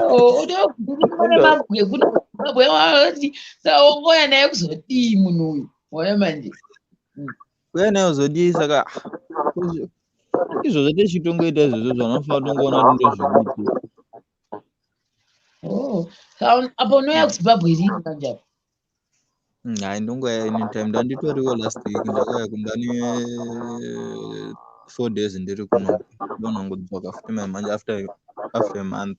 Oh, unoona mabwe kuno mabwe vanoti saka wongouya naye kuzodii munhu uyu? Waona manje. Uya naye uzodii saka izvozvo tichitongoita izvozvo zvanofanira kutongoona kuti ndozvekuitika. Oh, saka apa unouya kuZimbabwe rini manje apa? Hai ndongouya anytime ndanditoriwo last week ndakauya kumba ne 4 days ndiri kuno ndonongodzoka futi manje after a month.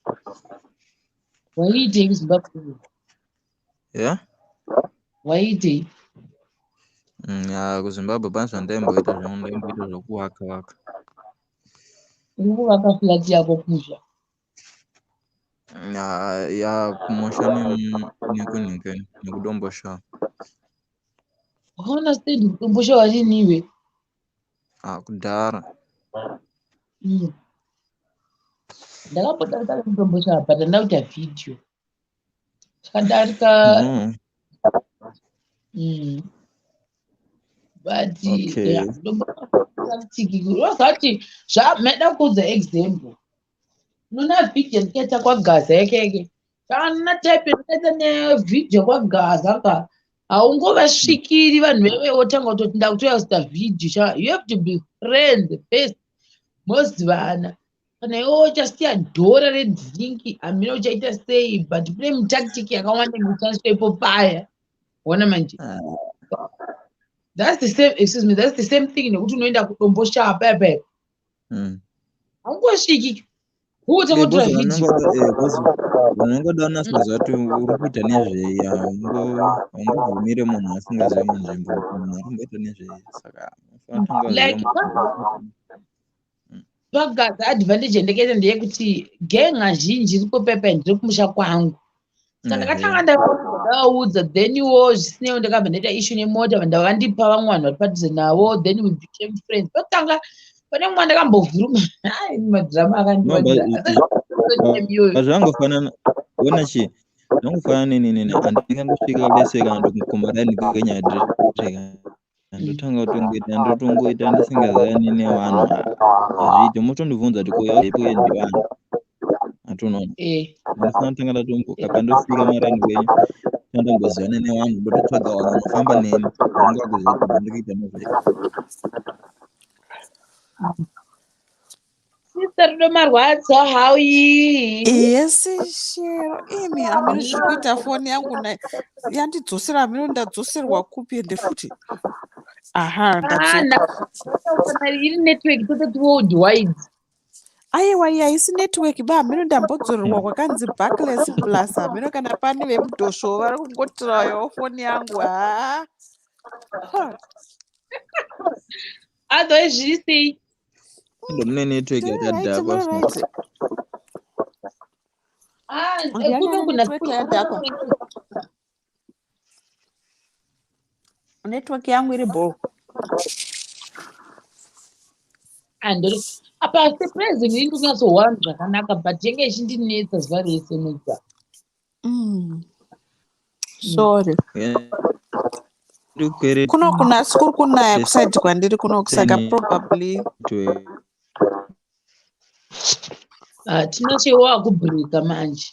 Waiitei kuZimbabwe? Yeah? Waiitei? Ya kuZimbabwe pane zvandaimboita zvangu ndaimboita zvekuvaka vaka. Uri kuvaka flat yako kumusha? Ya kumusha nekunhikeni nekuDomboshawa. Wakaona stendi kuDomboshawa rini iwe? Ah, kudhara. Ndakapota kuDomboshawa but handina kuita vhidhiyo. Takadarika But yeah, Domboshawa zvamaida kuudza example. Unoona vhidhiyo ndikaita kwaGaza yekeke. Kana type ndikaita nevhidhiyo kwaGaza ka. Haungovasvikiri vanhu veve wotanga kutoti ndakutoya kuita vhidhiyo cha you have to be friends first mozivana. Kana iwe uchasiya dhora redrinki hamina uchaita sei but kune mutactic yakawanda inoshandiswa ipo paya. Ona manje. That's the same, excuse me, that's the same thing nekuti unoenda kudomboshava paya paya. Haungosviki. Wotanga kutora Because vhidhiyo. vanongoda kunatsoziva kuti uri kuita nezvei haungobvumire munhu asingazivi munzvimbo kuti munhu ari kumboita nezvei saka unofanira kutanga waziva Like munhu. Pagaza advantage yandakaita ndeyekuti genga zhinji iripo paya ndiri kumusha kwangu. Saka ndakatanga ndavaudza then iwo zvisinei ndakabva ndaita issue nemota ndavandipa vamwe vanhu vari padhuze navo then we became friends. Pakutanga pane mumwe ndakambovhuruma ai madhirama No, akandiwanzira. but Iyoyo. zvangofanana ona chi zvangofanana nenini handingangosvika lese kana kumarani kwenyadreka ndotanga kutongoita ndotongoita ndisingazivani nevanhu hazviiti motondibvunza kuti koipo ndivanhu hatonoona ndinofanira kutanga ndatomboka pandosvika marani kwenyu tandambozivana nevanhu ndototsvaga vanhu vanofamba neni vanenge vakuziva kuti ndandikuita nezvei. Sister Rudo Marwadza, how are you? Yes, Shero. Imi hameno zviri kuita foni yangu yandidzosera hameno ndadzoserwa kupi ende futi. Aha, Ah, ndadzoka. Kana iri network tototi worldwide. Aiwa, iyi haisi network ba hameno ndambodzorerwa kwakanzi Barclays Plus hameno kana pane vemudhosvo vari kungotorawo foni yangu haa. Ha. Otherwise zviri sei? Ndo mune network Tiri right, yakadhakwa muri so. right. Ah, Ndiani kuno ane kuna network yadhakwa? Network yangu iri bho. Andori apa surprisingly ndinonyatsohwa zvakanaka but yenge ichindinetsa zuva rese nodza. Sorry. Ndikwerete Kuno kunasi kuri kunaya kusaidi kwandiri kuno saka probably network. Ah, Tinashe wakubreaka manje.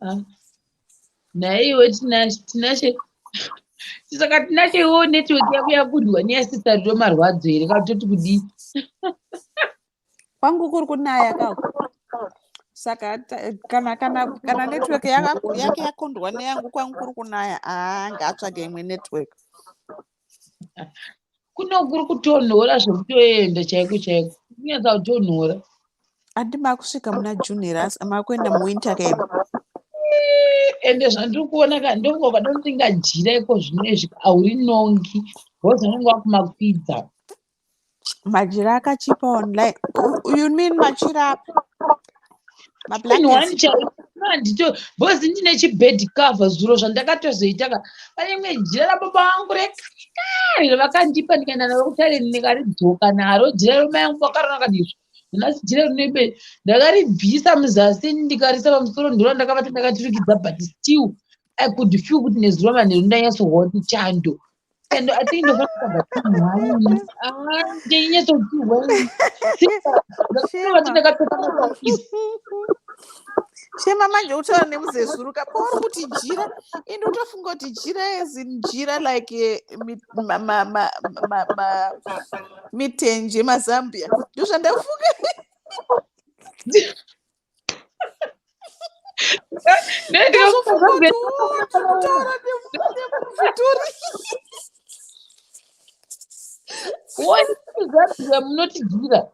Ah, naiwe Tinashe, Tinashe. Saka Tinashe iwewo network yako yakundwa neyasister Rudo Marwadzo here kana toti kudii? Kwangu kuri kunaya kako. Saka kana kana kana network yake yakundwa neyangu kwangu kuri kunaya haa ngaatsvage imwe network. Kuno kuri kutonhora zvekutoenda chaiko chaiko. Kunyatsa kutonhora. Andi makusvika muna June here asi makuenda muwinter kaini. Ende zvandiri kuona ka ndongo kadonzinga jira iko zvinezvi haurinongi because vanenge vakumakwidza. Majira akachipa online. You mean machira api? Even one Mablankets? chaiwo handito because ndine chibed cover zuro zvandakatozoita ka pane imwe jira rababa vangu rekare vakandipa ndikaenda naro kutare ndikaridzoka naro jira romai angu vakaronaka ndizvo nhasi jira rinebe ndakaribvisa muzasi ndikarisa pamusoro ndora ndakavata ndakaturikidza but still I could feel kuti nezuro manheru ndanyatsohwa kuti chando and I think ndofanira kutsvaga ah ndeinyatsotirwa ndakavata Shema. ndakapfeka masokisi. Shema manje utaura nemuzezuru ka pauri kuti jira ende utofunga kuti jira as in jira like mitenje mazambia ndozvandafunga. Ndazofunga kuti oh, tiri kutaura nemuvitori. Zambia munoti jira.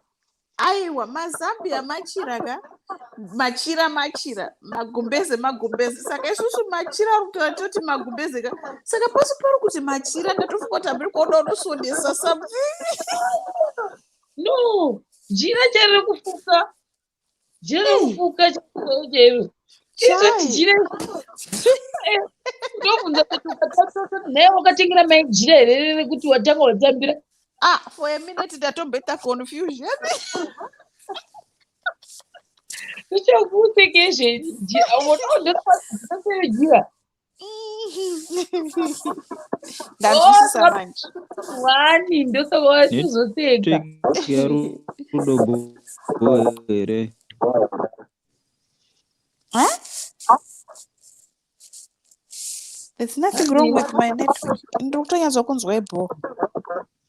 Aiwa, mazambia machira ka machira machira magumbeze magumbeze saka isusu machira ari kutaura toti magumbeze ka saka pasi pari kuti machira ndatofunga kuti hambiri kuona unosondesa something. No, jira chairo rekufuka. Jira rekufuka chairo chairo. Izvoti Chai. jira ndobvunza kuti ukatatu naye wakatengera mai jira here rekuti watanga watambira. Ah, for a minute ndatomboita confusion. Tichakusekeshe jira. Jira. Ndanzwisisa manje. Wani ndosaka wasizoseka. Network yaRudo bho here? Huh? There's nothing wrong with my network. Ndiri kutonyatsa kunzwa ibho.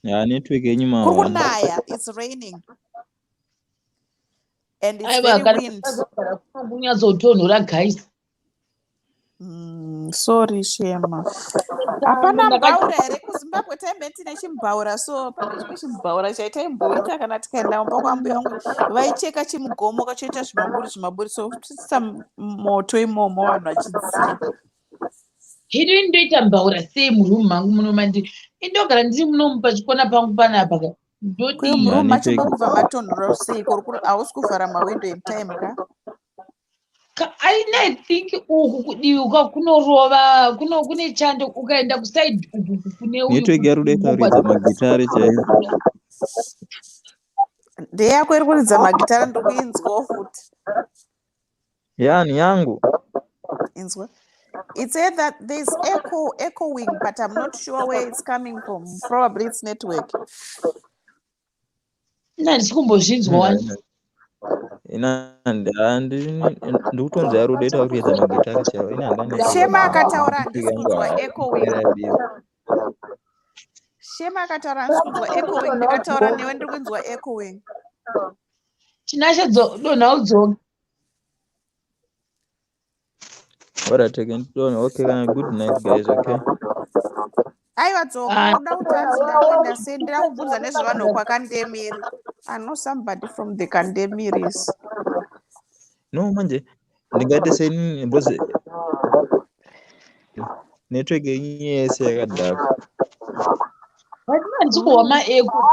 Ya, network yenyu Kuri mahwani. kunaya, it's raining and it's Aiwa, very kana wind. kuzogara kunyatsotonhora guys. Sorry Shema. Hapana mbaura here kuZimbabwe taimbe tine chimbaura, so pane chimwe chimbaura chaitaimboita kana tikaenda kumba kwambuya vangu, vaicheka chimugomo kachoita zvimaburi zvimaburi, so toisa moto imomo vanhu vachidziya. Hino ndoita mbaura sei murumu mangu muno mandi indogara ndiri munomu pachikona pangu panapa ka Kuyo ndodii? Ya, murumu macho network. muri kubva matonhora sei? Hausi kuvhara mawindo in time ka? I think uku kudivi kwa kunorova kuno kune chando, ukaenda kusaidi uku kune uyu Network yari kuda kuridza magitare chaiyo. Ndeyako iri kuridza magitare, ndiri kuinzwawo futi. Yani yangu. Inzwa. It said that there's echoing, but I'm not sure where it's coming from. Probably it's network. Handisi kumbozvinzwa wani. Ina ndikutonzi yari kuda kuita kuridza magitare chaiyo. Ina handina Shema akataura network handisi yangu kunzwa echoing. yadiwa. Shema akataura handisi kunzwa echoing. Ndikataura newe ndiri kunzwa echoing. Tinashe donha udzoke. Alright, I can okay, kana good night guys, okay. Aiwa dzoka, unoda kuti hanzi ndakuenda sei? Ndira kubvunza nezvevanhu kwakandemiri. I know somebody from the Kandemiris. No manje ndingaite sei because network yenyu yese yakadhakwa. But handisi kuhwa maeko.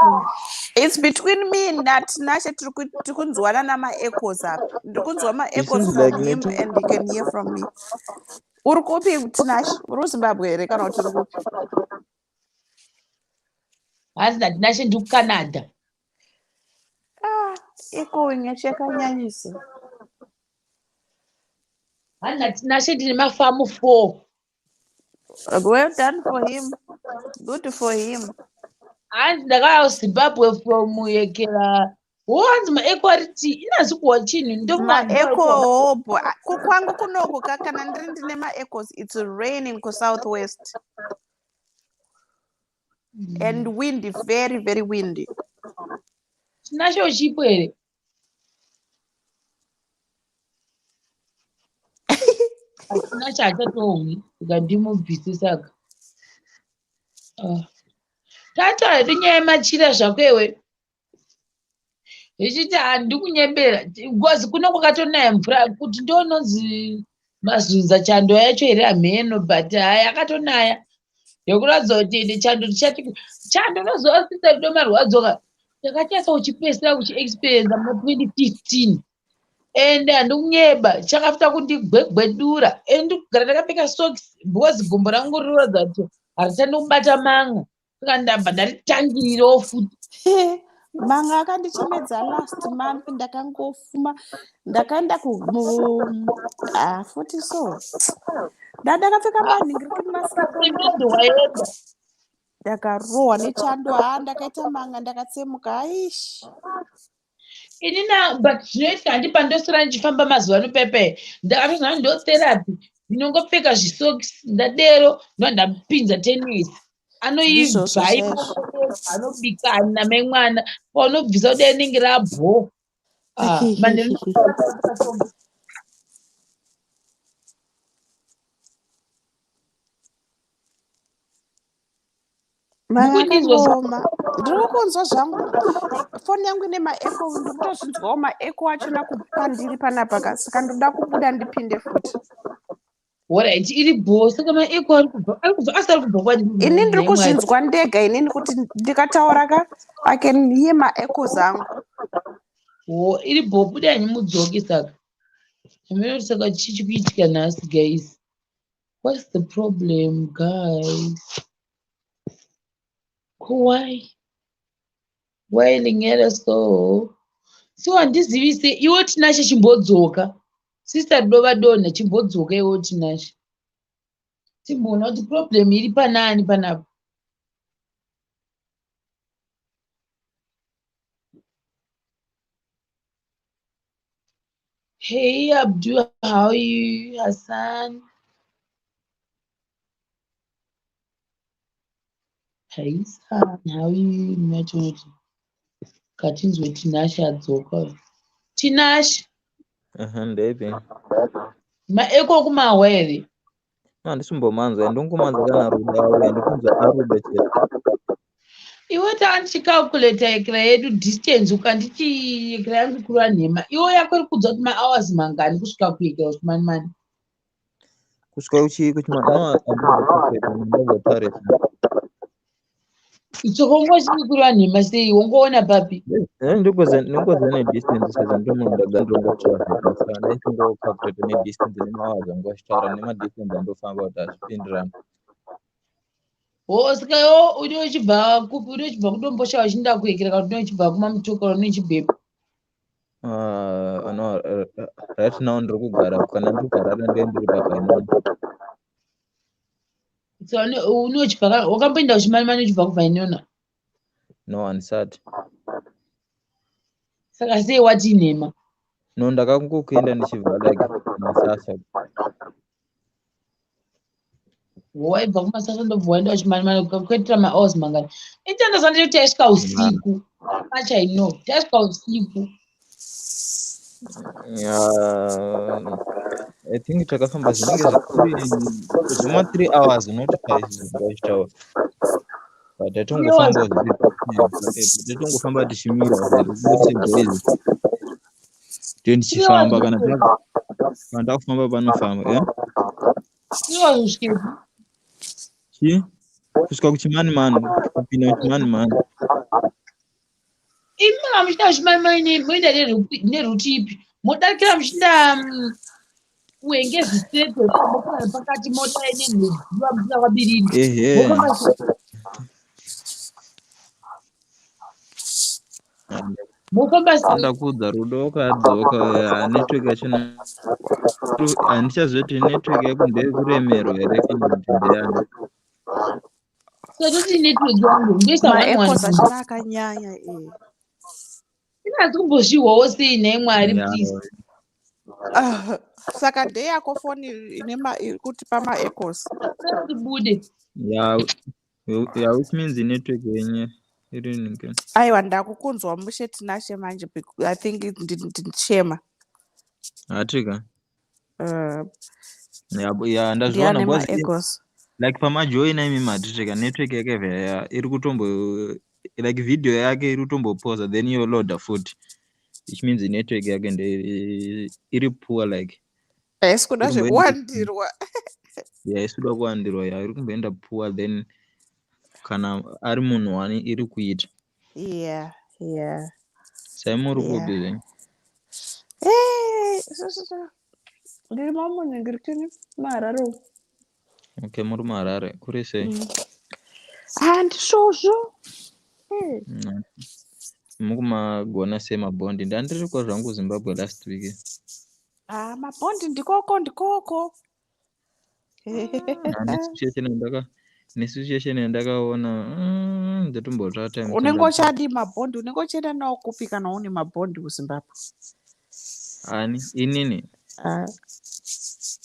It's between me naTinashe tiri kunzwana namaechoes apa. Ndiri kunzwa It maechoes seems from like him network and you can hear from me. Uri kupi Tinashe? Uri kuZimbabwe here kana kuti uri kupi? Hanzi naTinashe ndiri kuCanada. Ah, echoing yacho yakanyanyisa. Hanzi naTinashe ndine mafamu 4. Well done for him. Good for him. Hanzi ndakauya kuZimbabwe from Yekera. Wo hanzi maeko ariti inasi kuhwa chinhu Maecho hobho. Kwangu kunoko ka kana ndiri ndine maechoes, it's raining kusouth west and windy, very very windy. Tinashe uchipo here? Tinashe hachatohwi saka ndimubvise saka. Tataura hedu nyaya yemachira zvako iwe. Zvichiti handikunyembera because kuno kwakatonaya mvura kuti ndononzi mazunza chando yacho here hamheno, but haya akatonaya yekuratidza kuti ende chando tichati chando unoziva sisa rudo marwadzo ka ndakanyatsa kuchipedzisira kuchiexperiensa muna 2015 ende handikunyeba chakafuta kundigwegwedura ende ndikugara ndakapfeka socks because gumbo rangu rinoratidza kuti harichandi kubata man'a saka ndabva ndaritangirirawo futi. Manga akandichemedza last month, ndakangofuma ndakaenda futi so ndakapfeka manhingirikini Chando waenda. Ndakarohwa nechando, ha ndakaita manga ndakatsemuka aish. Inina but zvinoitika handi pandoswera ndichifamba mazuva ano pepe ndakatozana ndo therapy ndinongopfeka zvisokisi ndadero ndo ndapinza tenisi Ndizvozvo anoibva chaizvo. anobika namai mwana paunobvisa kudai rinenge rabho. Manheru Manga Mukundinzwa akangooma. Ndiri kukunzwa zvangu. Foni yangu ine maecho, ndiri kutozvinzwawo maecho achona pandiri panapa ka. Saka ndoda kubuda ndipinde futi. Alright, iri bho saka maeko ari kubva ari kubva asi ari kubva kwandiri Ini ndiri nhai Mwari. kuzvinzwa ndega inini kuti ndikataura ka I can hear maechoes angu. Ho iri bho budai mudzoke saka. Hameno kuti saka chii chikuitika nhasi guys. What's the problem guys? Ko why? Why lingera so? So handizivise iwe Tinashe chimbodzoka. Sister Rudo vadonha chimbodzoka iwe Tinashe. Timboona kuti problem iri panani panapa. Hey Abdul, how are you? Hassan. Hey son, how are you? Ndinachoti katinzwe Tinashe adzoka. Tinashe, Aha, ndeipi? maeko kumahwa here? Handisi kumbomanzwa, ndongomanzwa kana Rudo auya, ndikunzwa aRudo chete. Iwe taandichicalculata ekera yedu distance ukanditi ekera yangu kureva nhema. Iwe yako iri kudza kuti mahours mangani kusvika kuekera kuchimanimani. Kusvika kuchi kuchima no handimbocalculate ndambotarisa. Itsoko chiri kureva nhema sei? Wongoona papi? Ndingoziva nedistance sezvo ndiri munhu ndagara ndongotravel saka ndaichingo-calculate nedistance nemahours anga achitaura nemadistance andofamba kuti hazvipindirani. Ho saka iwe une uchibva kupi? Une uchibva kuDomboshawa uchienda kuekera kana kuti une uchibva kumaMutoko une uchibvepi? No, right now ndiri kugara kana ndiri kuHarare ndenge ndiri paVainoni. Saka une uchibva wakamboenda kuchimanimani uchibva kuVainona? No, handisati. Saka sei wati nhema? No, ndakangokuenda ndichibva like Masasa. Waibva kuMasasa ndobva waenda kuchimanimani kuitira mahours mangani? Ichandaza ndechekuti taisvika usiku. Much I know. Taisvika usiku. Yeah, I think takafamba zvinenge zvema 3 hours not 5 zvachitaura. But tatongofamba tatongofamba tichimira kuti boys tichifamba kana kana takufamba panofamba eh? 3 hours kusvikepi? Chi? Kusvika kuchimanimani, kupinda kuchimanimani. Imi manga muchienda kuchimanimani moenda neroute ipi? Modarikira muchienda kuHengezi State mokwana pakati mota nenhedziva muchienda kwaBiriri. Ehe. Mofamba mofamba sei? Ndakuudza Rudo wakadzoka network yacho handichazoti network yako ndeyekuremerwa here kana kuti ndeyani. Saka toti network yangu ndoisa one one Maechoes achona akanyanya eh. Inatsi kumbozvihwawo sei nhai Mwari please. Ah, saka ndeyako foni ine iri kutipa maechoes. Tibude. Yeah, which means network yenyu iri ninge. Aiwa ndakukunzwa mushe Tinashe manje I think ndichema. Hatika. Yeah, ndazviona Ndiane because maechoes. Like pamajoina imi matitika network yake iri kutombo like video yake iri kutombopoza then yoloada futi, which means network yake nde iri poor like. Haisi kuda Iri kumboenda zvekuwandirwa. Yeah, isi kuda kuwandirwa, yeah, iri kumboenda poor then kana ari munhu wani iri kuita. Sai muri kupi zvenyu? Eh, ndiri mamunhingirikini maHarare umu. Okay, muri muHarare kuri sei? Ah, ndizvozvo. Mukumagona sei mabhondi? Ndandiri kwa zvangu Zimbabwe last week. Ah, mabhondi ndikoko ndikoko. Nesituation yandakaona ndatombotora time Unenge kuti uchadi mabhondi, unenge uchienda nawo kupi kana une mabhondi kuZimbabwe? Ani inini? Ah.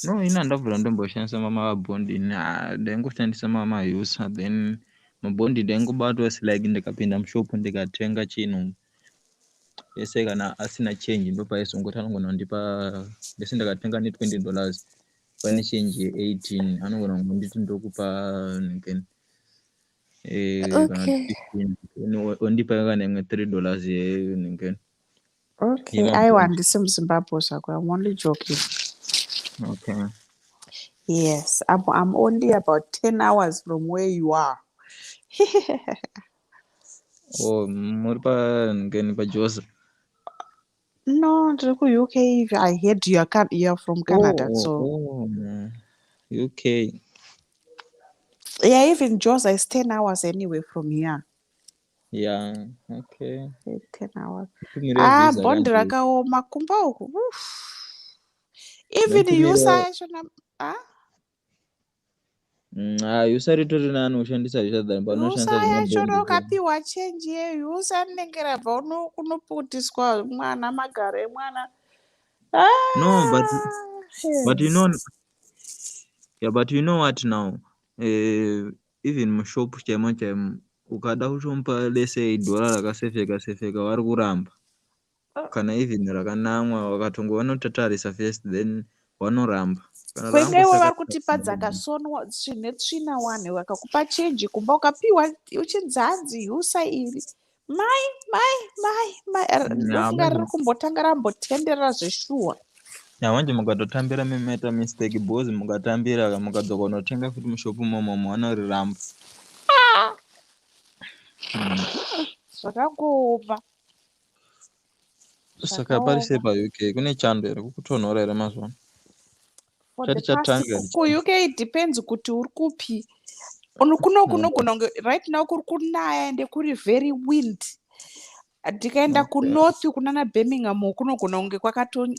No, ini handabvira ndomboshandisa mabhondi ini. Ah, ndaingoshandisa maUSA then mabhondi ndaingobatwa like ndikapinda mushopu ndikatenga chinhu ese kana asina change ndopaizongoti anogona kundipa ndese ndakatenga ne20 dollars pane change ye18 anogona kungonditi ndokupa neken kana 15 ondipa kana imwe 3 dollars yeneken. Okay. Yemabhondi. Aiwa, handisi muZimbabwe zvako. I'm only joking. Okay. Yes, I'm only about 10 hours from where you are. Oh, muri pankeni paJoza? No, ndiri ku-UK. I heard you are from Canada, Oh, so oh, UK. Yeah, even Joza is 10 hours anyway from here. Yeah, okay. 10 hours. Tumire Ah, visa bhondi kanti. rakaoma kumba uku. Oof. Even Notumira USA yachona ah? Ah, USA ritori nani ushandisa USA than panoshandisa USA yachona zvemabhondi. Ukapiwa change yeUSA rinenge rabva kunoputiswa mwana magaro emwana. No, but Ah, but you know yes. Yeah, but you know what now? Even mushop chaimo chaimo ukada kutomupa, let's say, dhora rakasefeka sefeka, vari kuramba. Kana even rakanamwa, vakatongo vanotatarisa first, then vanoramba. Kana Kwenda ivo vari rangosaka kutipa dzakasonwa zvine tsvina wani, vakakupa chenji kumba ukapiwa uchinzi hanzi usa iri mai mai mai mai, ndofunga riri kumbotanga rambotenderera zveshuwa. Manje mukatotambira memaita mistake, because mukatambira mukadzoka unotenga futi mushopu momomo, vanoriramba. Zvakangooma. Saka pari sei Zvakaoma. paUK? Kune chando here? Kukutonhora here mazuva ano? For the Chati past chatanga here? kuUK it depends kuti uri kupi. Kuno kunogona kunge right now kuri kunaya ende kuri very wind. Ndikaenda kunorth kunana Birmingham kunogona kunge kuri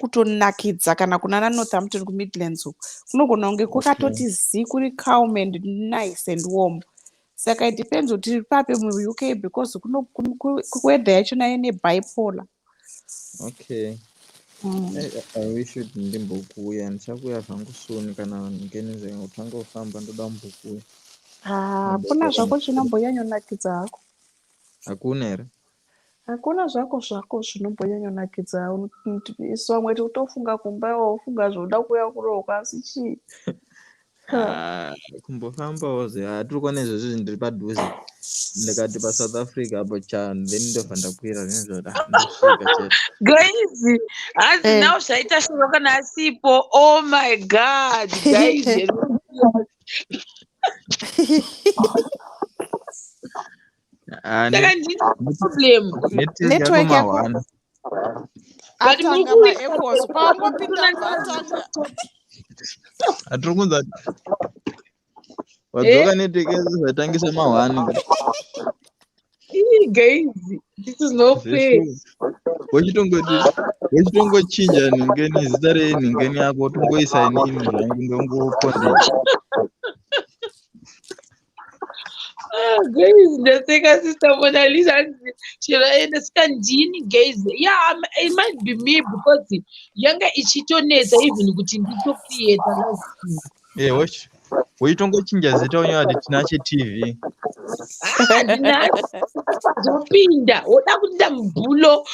kutonakidza, kana kunana Northampton, kuMidlands uku kunogona kunge kwakatoti zii, kuri calm and nice and warm. Saka it depends kuti uri papi muUK, because kuno weather yachona ine bipolar. Okay. I wish kuti ndimbokuuya. Ndichakuuya zvangu soon kana ngenizve kutanga kufamba, ndoda kumbokuuya. Hakuna zvako chinombonyanyonakidza hako. Hakuna here? Hakuna zvako zvako zvinombonyanyonakidza. Isu vamwe tikutofunga kumba, wofunga zvoda kuuya kurohwa, asi chii? Ah, kumbofambawo ze hatiri kuona izvozvi, ndiri padhuze. Ndikati paSouth Africa apo cha, then ndobva ndakwira zvinhu, ndosvika chete. Guys, hanzi now zvaita shoro kana asipo. Oh my God, guys. Ah, Saka ndine problem. Network yako. Network yako. Mahwana. But muri Atanga maechoes paangopinda, atanga. Hatiri kunza wadzoka, network yacho zvatangisa mahwani. Ii, guys, this is no fair. Wechitongoti wechitongochinja nhingeni, zita renhingeni yako, tongoisa inini zvangu, ndongopondera. Ah, guys, ndaseka. Sister Mona Lisa hanzi chero aenda. Saka ndini, guys? Yeah, it might be me, because yanga ichitonetsa even kuti nditocreata live stream. Eh, wechitongochinja zita, unyaya kuti Tinashe TV. Ah, ndinazopinda woda kuita mubhulo.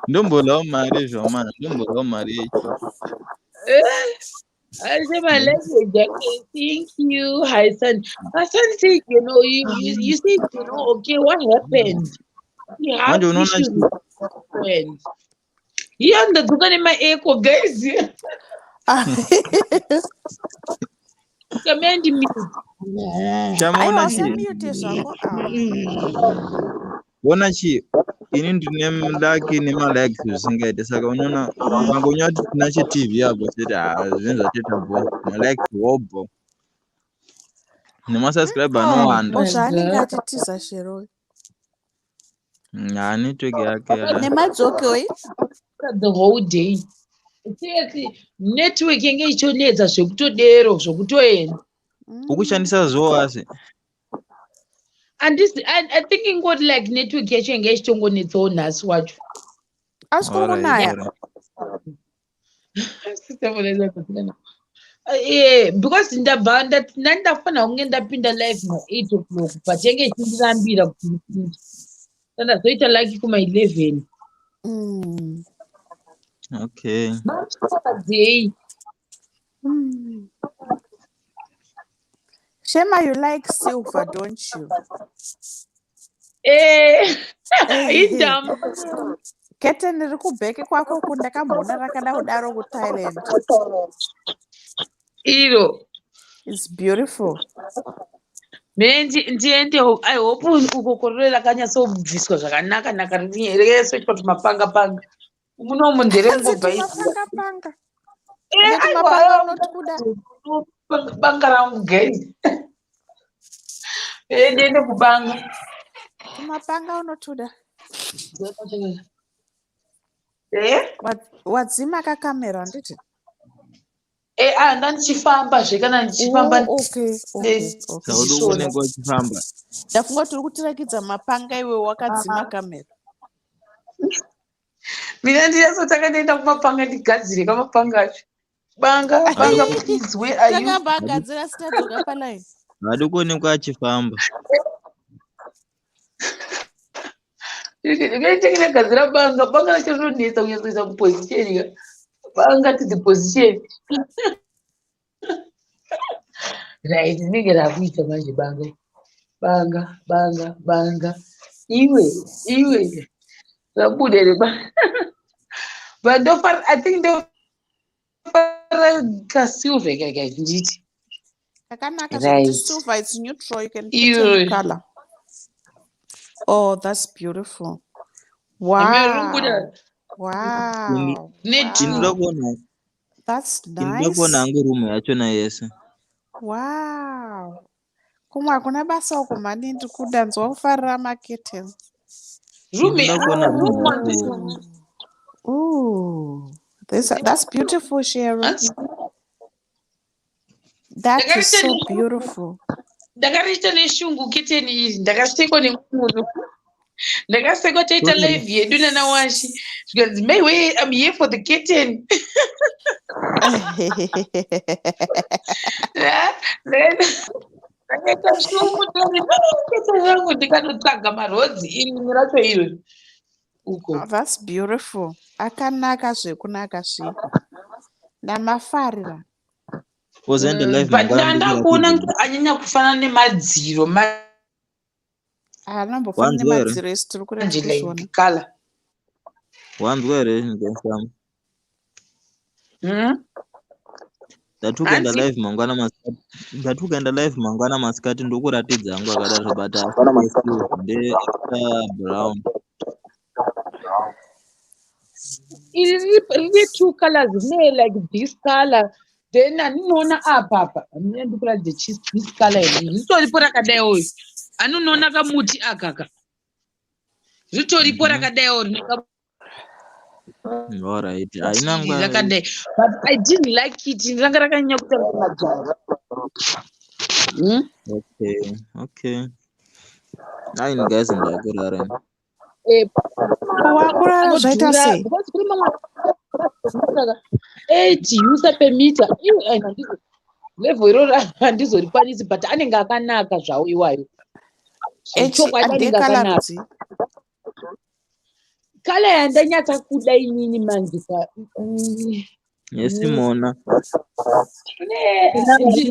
Ndombodawo mari zvomana, ndombodawo mari yechi. I say my language. Okay, thank you, Hassan. Hassan said, you said, okay, what happened? He had Manje unoona issues with friends. Yeah, ndadzoka nemaecho, guys. Command me. Chamaona Aiwa, chi usamute zvako. Ah. Ona chi, ini ndine lucky nemalikes zvisingaite. Saka unoona ukangonya kuti Tinashe TV apo chete, ha, zvinhu zvatoita bo, malikes wobho nemasubscribe anowanda. O zvaanenge atitiza Shero. Ha, network yake ya. Nemadzokoi. The whole day. Seriously, network yange ichonetsa zvekutodero, zvokutoenda. Ukushandisa zo asi? Handisi, I think ingoti like network yacho yange ichitongonetsawo nhasi wacho. Asi kuri kunaya. Sister Mona Lisa, because ndabva ndandafanira kunge ndapinda live ma8 o'clock, but yange ichindirambira kuti ndipinde. Saka ndazoita like kuma11. Madzei. Shema, you like silver, don't you? Eh, idam. Keteni riri kuback kwako ku ndakamboona rakada kudaro kuThailand. Iro. It's beautiful. Mene ndiende, I hope uko korore rakanyatsobviswa zvakanaka naka, rakasoitwa tumapanga panga. Munomu ndere Hanzi kungobva. tumapanga panga. Eh, Une aiwa, tumapanga unoti kuda. Banga rangu, guys. Eh, ndiende kubanga. Tumapanga unotuda. Eh? Wadzima kakamera, handiti? Eh, ah, ndandichifamba zve, kana ndichifamba. Oh, okay. Saudi unenge uchifamba. Ndafunga tiri kutirakidza mapanga, iwe wakadzima kamera. Mina ndinyatsotanga ndaenda kumapanga ndigadzire kamapanga acho. Banga, banga, please, where are you? Takamba agadzira sitadzoka palive. Haadi kuonekwa achifamba. Ndinenge ndagadzira banga, banga racho rinonetsa kunyatsoisa muposition ka. Banga to the position. Right, rinenge rakuita manje banga. Banga, banga, banga. Iwe, iwe. Rabuda here banga. But ndofara, I think ndofarira kasilver kaka nditi. Kakanaka zvekuti Right. silver, it's neutral, you can put any Iwe. color. Oh, that's beautiful. Amene rinobuda Wow. Wow. netu. Ndinoda Wow. kuona That's ndinoda kuona nice. hangu rumu yachona yese. Wow. Kumwe hakuna basa uku mhani ndikuda nzwa kufarira maketeni. Room, Ndinoda kuona ah, rumu room yacho yese. one. Ooh. This that's beautiful, Sharon. Hanzi That is ndakariita so neshungu, beautiful. ndakariita neshungu keteni iri, ndakasekwa nemunhu. Ndakasekwa taita Sorry. live yedu nana Washi. Zvikanzi, "Mai we, I'm here for the curtain." Ndakaita shungu ndikati, "Ah, curtain rangu," ndikanotsvaga marodzi iri rimwe racho iro uko. Oh, that's beautiful. Akanaka zvekunaka zve. Ndamafarira. Wozoenda live But mangwana ndandakuona ndikuratidza. anyanya kufanana nemadziro manje Anombofanana Wanzwa here? nemadziro esi tiri kure like kuzviona. color. Wanzwa here Nkosi? Ndati ukaenda Hanzi live mangwana masikati, ndati ukaenda live mangwana masikati ndokuratidza hangu akadaro, but asi esilver ndeafter brown. Iri rine two colors, rine like this color, then andinoona apa apa handina ndikuratidze this color iri ritoripo rakadaiwo, anonoona kamuti akaka ritoripo rakadaiwo rine Alright, haina kamuti nguva. rakadai, but I didn't like it, ranga rakanyanya kuita majara. Okay. Nine guys ndakurara. Eh, Ko wakurara zvaita anodhura sei? because kune mamwe 8 usa per meter. Iwe, ai, level iroro handizorikwanisi, but anenge akanaka zvawo iwayo. Echi Zvechokwadi anenge ndekala akanaka. rudzi. Kala yandanyatsa kuda inini manje ka Yesimona.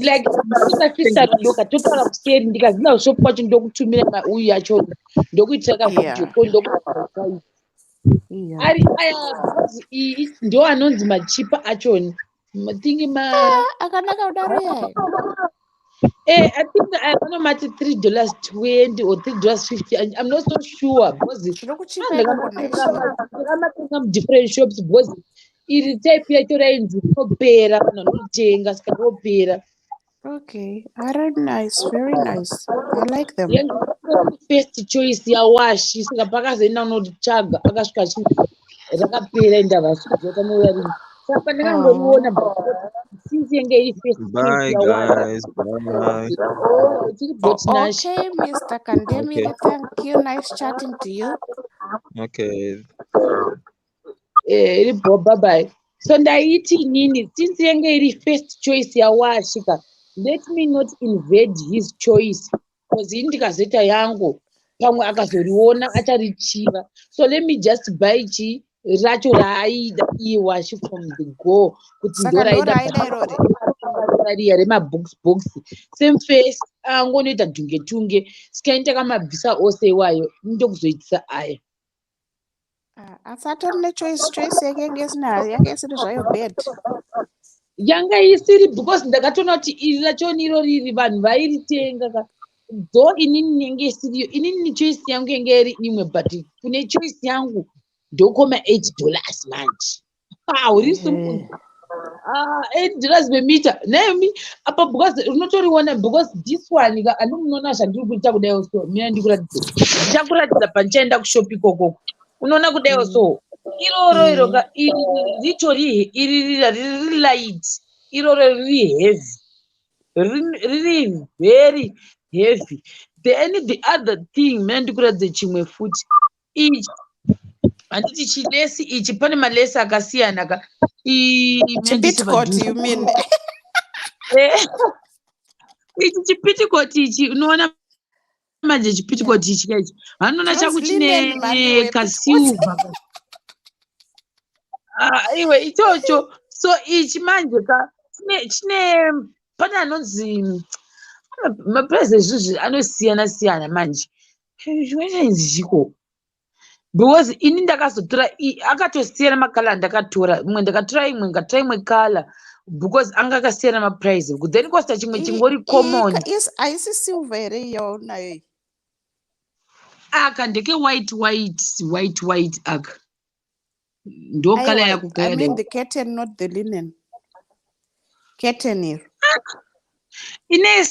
Like ndikafisa doka totaura kuseri ndikazina kushop kwacho ndokutumira mauyu yacho ndokuitira kavideo call ndokuai ari aya because ndo anonzi machipa achoni thingi ma Akanaka kudaro yaya. Eh, I think I anomati $3.20 or $3.50. I'm not so sure because Zviri kuchipa ikoko nhai. ndakamatenga mudifferent shops because iri type yacho rainzi rinopera vanhu vanotenga saka rinopera. Okay. Very nice. Very nice. I like them. Yanga first choice yawashi saka pakazoenda unoritsvaga akasvika achinzi rakapera indava asikuziva rini saka pandakangoriona Oh. since yange iri first choice Bye yawashi. guys. Bye. Oh, tiri Oh, botnash. okay, Mr. Okay. Kandemiri, thank you. Nice chatting to you. Okay. Eh, iri bo bye bye. So ndaiti inini since yange iri first choice yawashika, let me not invade his choice because ini ndikazoita yangu pamwe akazoriona acharichiva, so let me just buy chi racho raaida iye washi from the go kuti Saka ndo ndo raida raida irori. Riya remabooks box same face angonoita dhunge tunge sikaini takamabvisa ose iwayo ndokuzoitisa aya. Ah, asi atori nechoice choice yake yange isina yange isiri zvayo bad. Yanga isiri because ndakatoona kuti iri rachoni iro riri vanhu vairitenga ka, though inini yange isiriyo, inini choice yangu yange iri imwe, but kune choice yangu ndokoma $8 manje haurisi. Ehe. Ah, $8 pemita nemi apa because unotoriona because this one ka andimunoona zvandiri kuita kudaiwo, so mina ndikuratidza, ndichakuratidza pandichaenda kushop ikokoko unoona kudaiwo. So iroro iro ka iri ritori iri rira riri light, iroro riri heavy, riri very heavy. Then the other thing, mina ndikuratidze chimwe futi ichi. Handiti chilesi ichi, pane malesi akasiyana ka. Chipetticoat, you mean? Ichi chipetticoat ichi, unoona manje chipetticoat ichi kaichi, vanoona changu Chinonzi linen mani chine wepetticoat. Kasilver. Ah, iwe, ichocho. So ichi manje ka chine pane anonzi maprice ezvizvi anosiyana siyana manje. Chimwe chainzi chiko, because ini ndakazotora akatosiyana macolour. Ndakatora imwe, ndakatora imwe, ndikatora imwe colour because anga akasiyana maprice. Then kosta chimwe chingori common. Haisi silver here yaunayo iyi? Aka ndeke white, white, white, white. Aka ndo colour Aiwa, yako. I mean the curtain, not the linen. Curtain iro. Ine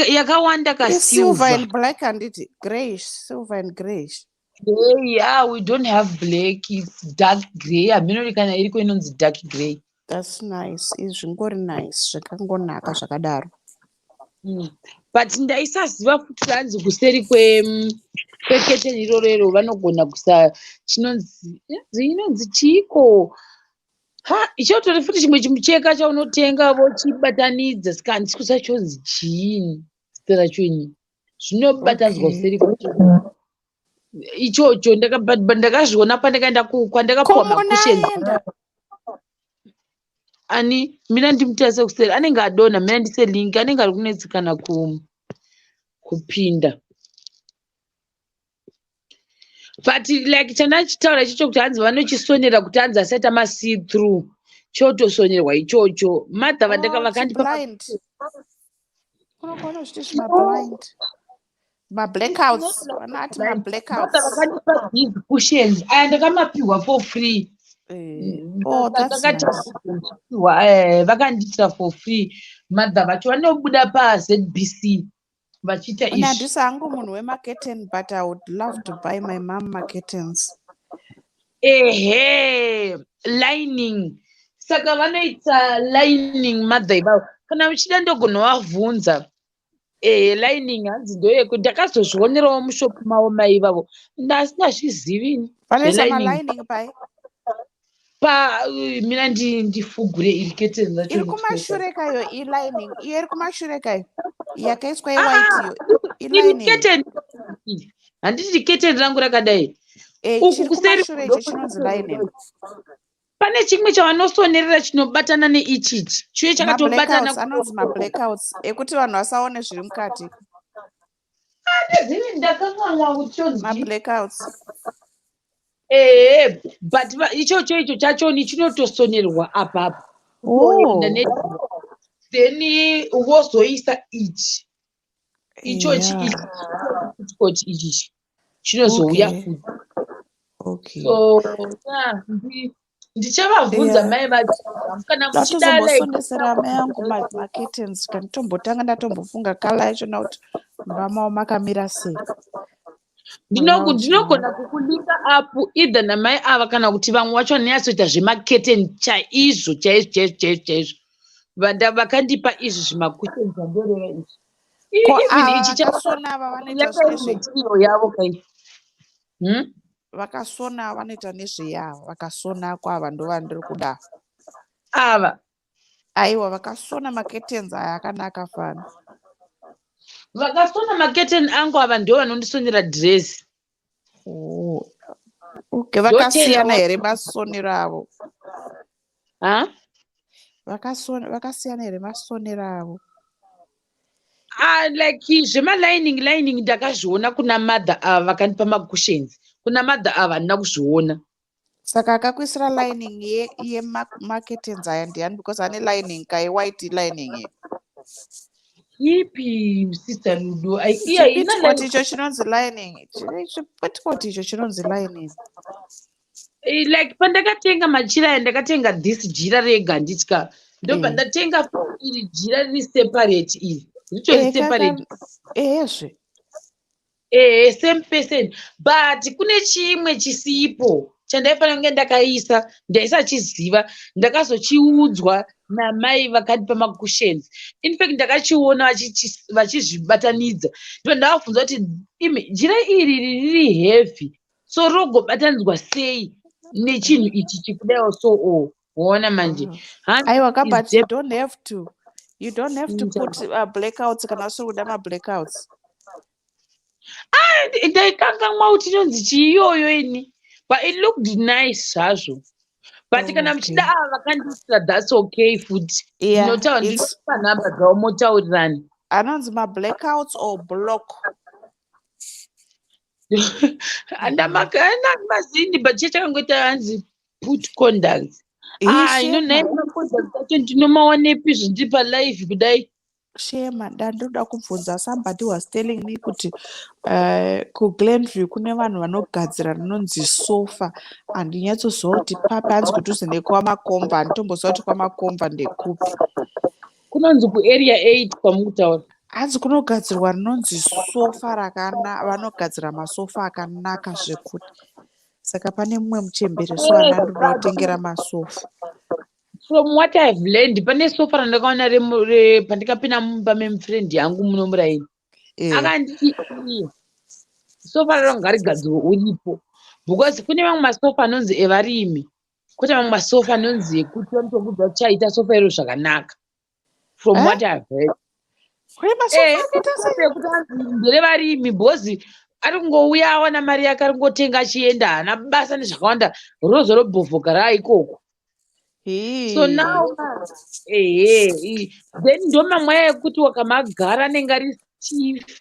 yakawanda. Isilver Kasilver and black, handiti? Grayish, silver and grayish. Grey, yeah, we don't have black. It's dark grey. Haminori kana iriko inonzi dark grey. That's nice. Izvi zvingori nice, zvakangonaka zvakadaro. But ndaisaziva futi hanzi kuseri kweketeni iroro iro vanogona kusa chinonzi inonzi chiiko. Ha, ichotori futi chimwe chimucheka chaunotenga vochibatanidza, saka handisi kuziva chonzi chiini zita racho ini. Zvinobatanidzwa kuseri kwacho ichocho. Ndakazviona pandakaenda kwandakapuwa Ko makushenzi. munaenda? Ani mina ndimutarisa kuseri, anenge adonha. Mina ndise link, anenge ari kunetsekana kupinda. But like chandachitaura ichocho kuti hanzi vanochisonera kuti hanzi asaita masee through, chotosonerwa ichocho. Madha vandaka Oh, vakandipa chiblind. Kunogona zviti zvimablind, mablackouts, vanati mablackouts. Madha vakandipa these cushions aya, ndakamapiwa for free. Oh, that's nice. Ndakati vakandiitira for free. Madha vacho vanobuda paZBC vachiita Ini izvi. handisi hangu munhu wemacurtain, but I would love to buy my mom macurtains. Ehe, lining. Saka vanoita lining madha ivavo. Kana uchida ndogona wavhunza. Ehe, lining hanzi ndoyeku. Ndakazozvionerawo mushopu mavo mai ivavo, ndasingazvizivi ini Vanoisa zvelining. Malining pai? Pa mina ndifugure iri keteni racho Iri riri kutoita. kumashure kayo ilining, iyo iri kumashure kayo yakaiswa yewhite iyo Iri ilining. keteni, handiti keteni rangu rakadai uku Chiri kuseri kumashure icho chinonzi lining. Pane chimwe chavanosonerera chinobatana neichichi, chiye chakatobatana. Mablackouts, anonzi mablackouts ekuti vanhu vasaone zviri mukati. Zini ndakanganwa kuti chonzi chii. Mablackouts. Ehe, but ichocho icho chachoni chinotosonerwa apapo. Oh. Then wozoisa ichi ichochi, ichi koti ichichi chinozouya futi. So yeah, ndichavabvunza mai vacho kana muchida like Ndatozombosondesera amai angu macurtains kanditombotanga ndatombofunga colour yachona kuti mumba mavo makamira sei. Mweya. Ndinogona kukulinka up either namai ava kana kuti vamwe vacho vanonyatsoita zvemaketeni chaizvo chaizvo chaizvo chaizvo chaizvo. Vanda vakandipa izvi zvimakusheni zvandoreva izvi. Ko Even ava ichi vakasona ava vanoita yakaita nezvei? material yavo kai. Vakasona vanoita nezvei ava vakasona ava ndo vandiri kuda? Ava? Aiwa, vakasona macurtains aya akanaka fana. Vakasona maketeni angu ava ndo vanondisonera dhirezi. Oh. Okay, vakasiyana here masonero avo? Ha. Vakasiyana here masonero avo? Ah, like zvemalining lining ndakazviona kuna mother ava vakandipa makushens. Kuna mother ava handina kuzviona. Saka akakuisira lining yemacurtains aya ndiani? Because ane lining kai, white lining iyi. Ipi, Sister Rudo? Iya ina Chipetticoat icho chinonzi lining, chipetticoat icho chinonzi lining. Like pandakatenga machira aya, ndakatenga this jira rega nditya, ndobva ndatenga iri jira riri separate, iri ritori separate. Ehezve. Ehe, same person, but kune chimwe chisipo chandaifanira kunge ndakaisa, ndaisachiziva. Ndakazochiudzwa namai vakandipa makushens. In fact ndakachiona vachizvibatanidza, ndo ndavabvunza kuti imi jira iri riri heavy. So rogobatanidzwa sei nechinhu ichi chikudaiwo? So o waona manje. Hanzi Aiwa ka, is but you don't have to. You don't have to put blackouts kana usiri kuda ma-blackouts. Ndaikanganwa kuti inonzi chii iyoyo ini, but it looked nice zvazvo, but kana muchida ava vakandiitira, that's okay futi. Ndinotaura, ndinopa nhamba dzavo, motaurirana. Anonzi ma-blackouts or block. Mazini, but chechakangoita hanzi put conducts. Ah, ino nhai, maconducts acho ndinomawanepi zvindiri palive kudai? Shema, ndandoda kubvunza. Somebody was telling me kuti kuGlenview kune vanhu vanogadzira rinonzi sofa. Handinyatsoziva kuti papi. Hanzi kudhuze nekwaMakomba. Handitomboziva kuti kwaMakomba ndekupi. Kunonzi kuArea 8 kwamukutaura. Hanzi kunogadzirwa rinonzi sofa rakana, vanogadzira masofa akanaka zvekuti. Saka pane mumwe muchembere so andandoda kutengera masofa. From what I've learned, pane sofa randakaona pandikapinda mumba memufriend yangu muno muraini. Akanditi iye sofa raro ngarigadzirwe uripo, because kune mamwe masofa anonzi evarimi, kwete mamwe masofa anonzi ekuti vanotokudza kuti chaita sofa iro zvakanaka, from Eh? what I've heard. Kune masofa akaita sei? Sofa ekuti anzi nderevarimi because ari kungouya awana mari yake, ari kungotenga achienda, haana basa nezvakawanda, rozo robhovhoka raaikoko. So now, ehe, then ndo mamwe aya ekuti wakamagara anenge ari stiff,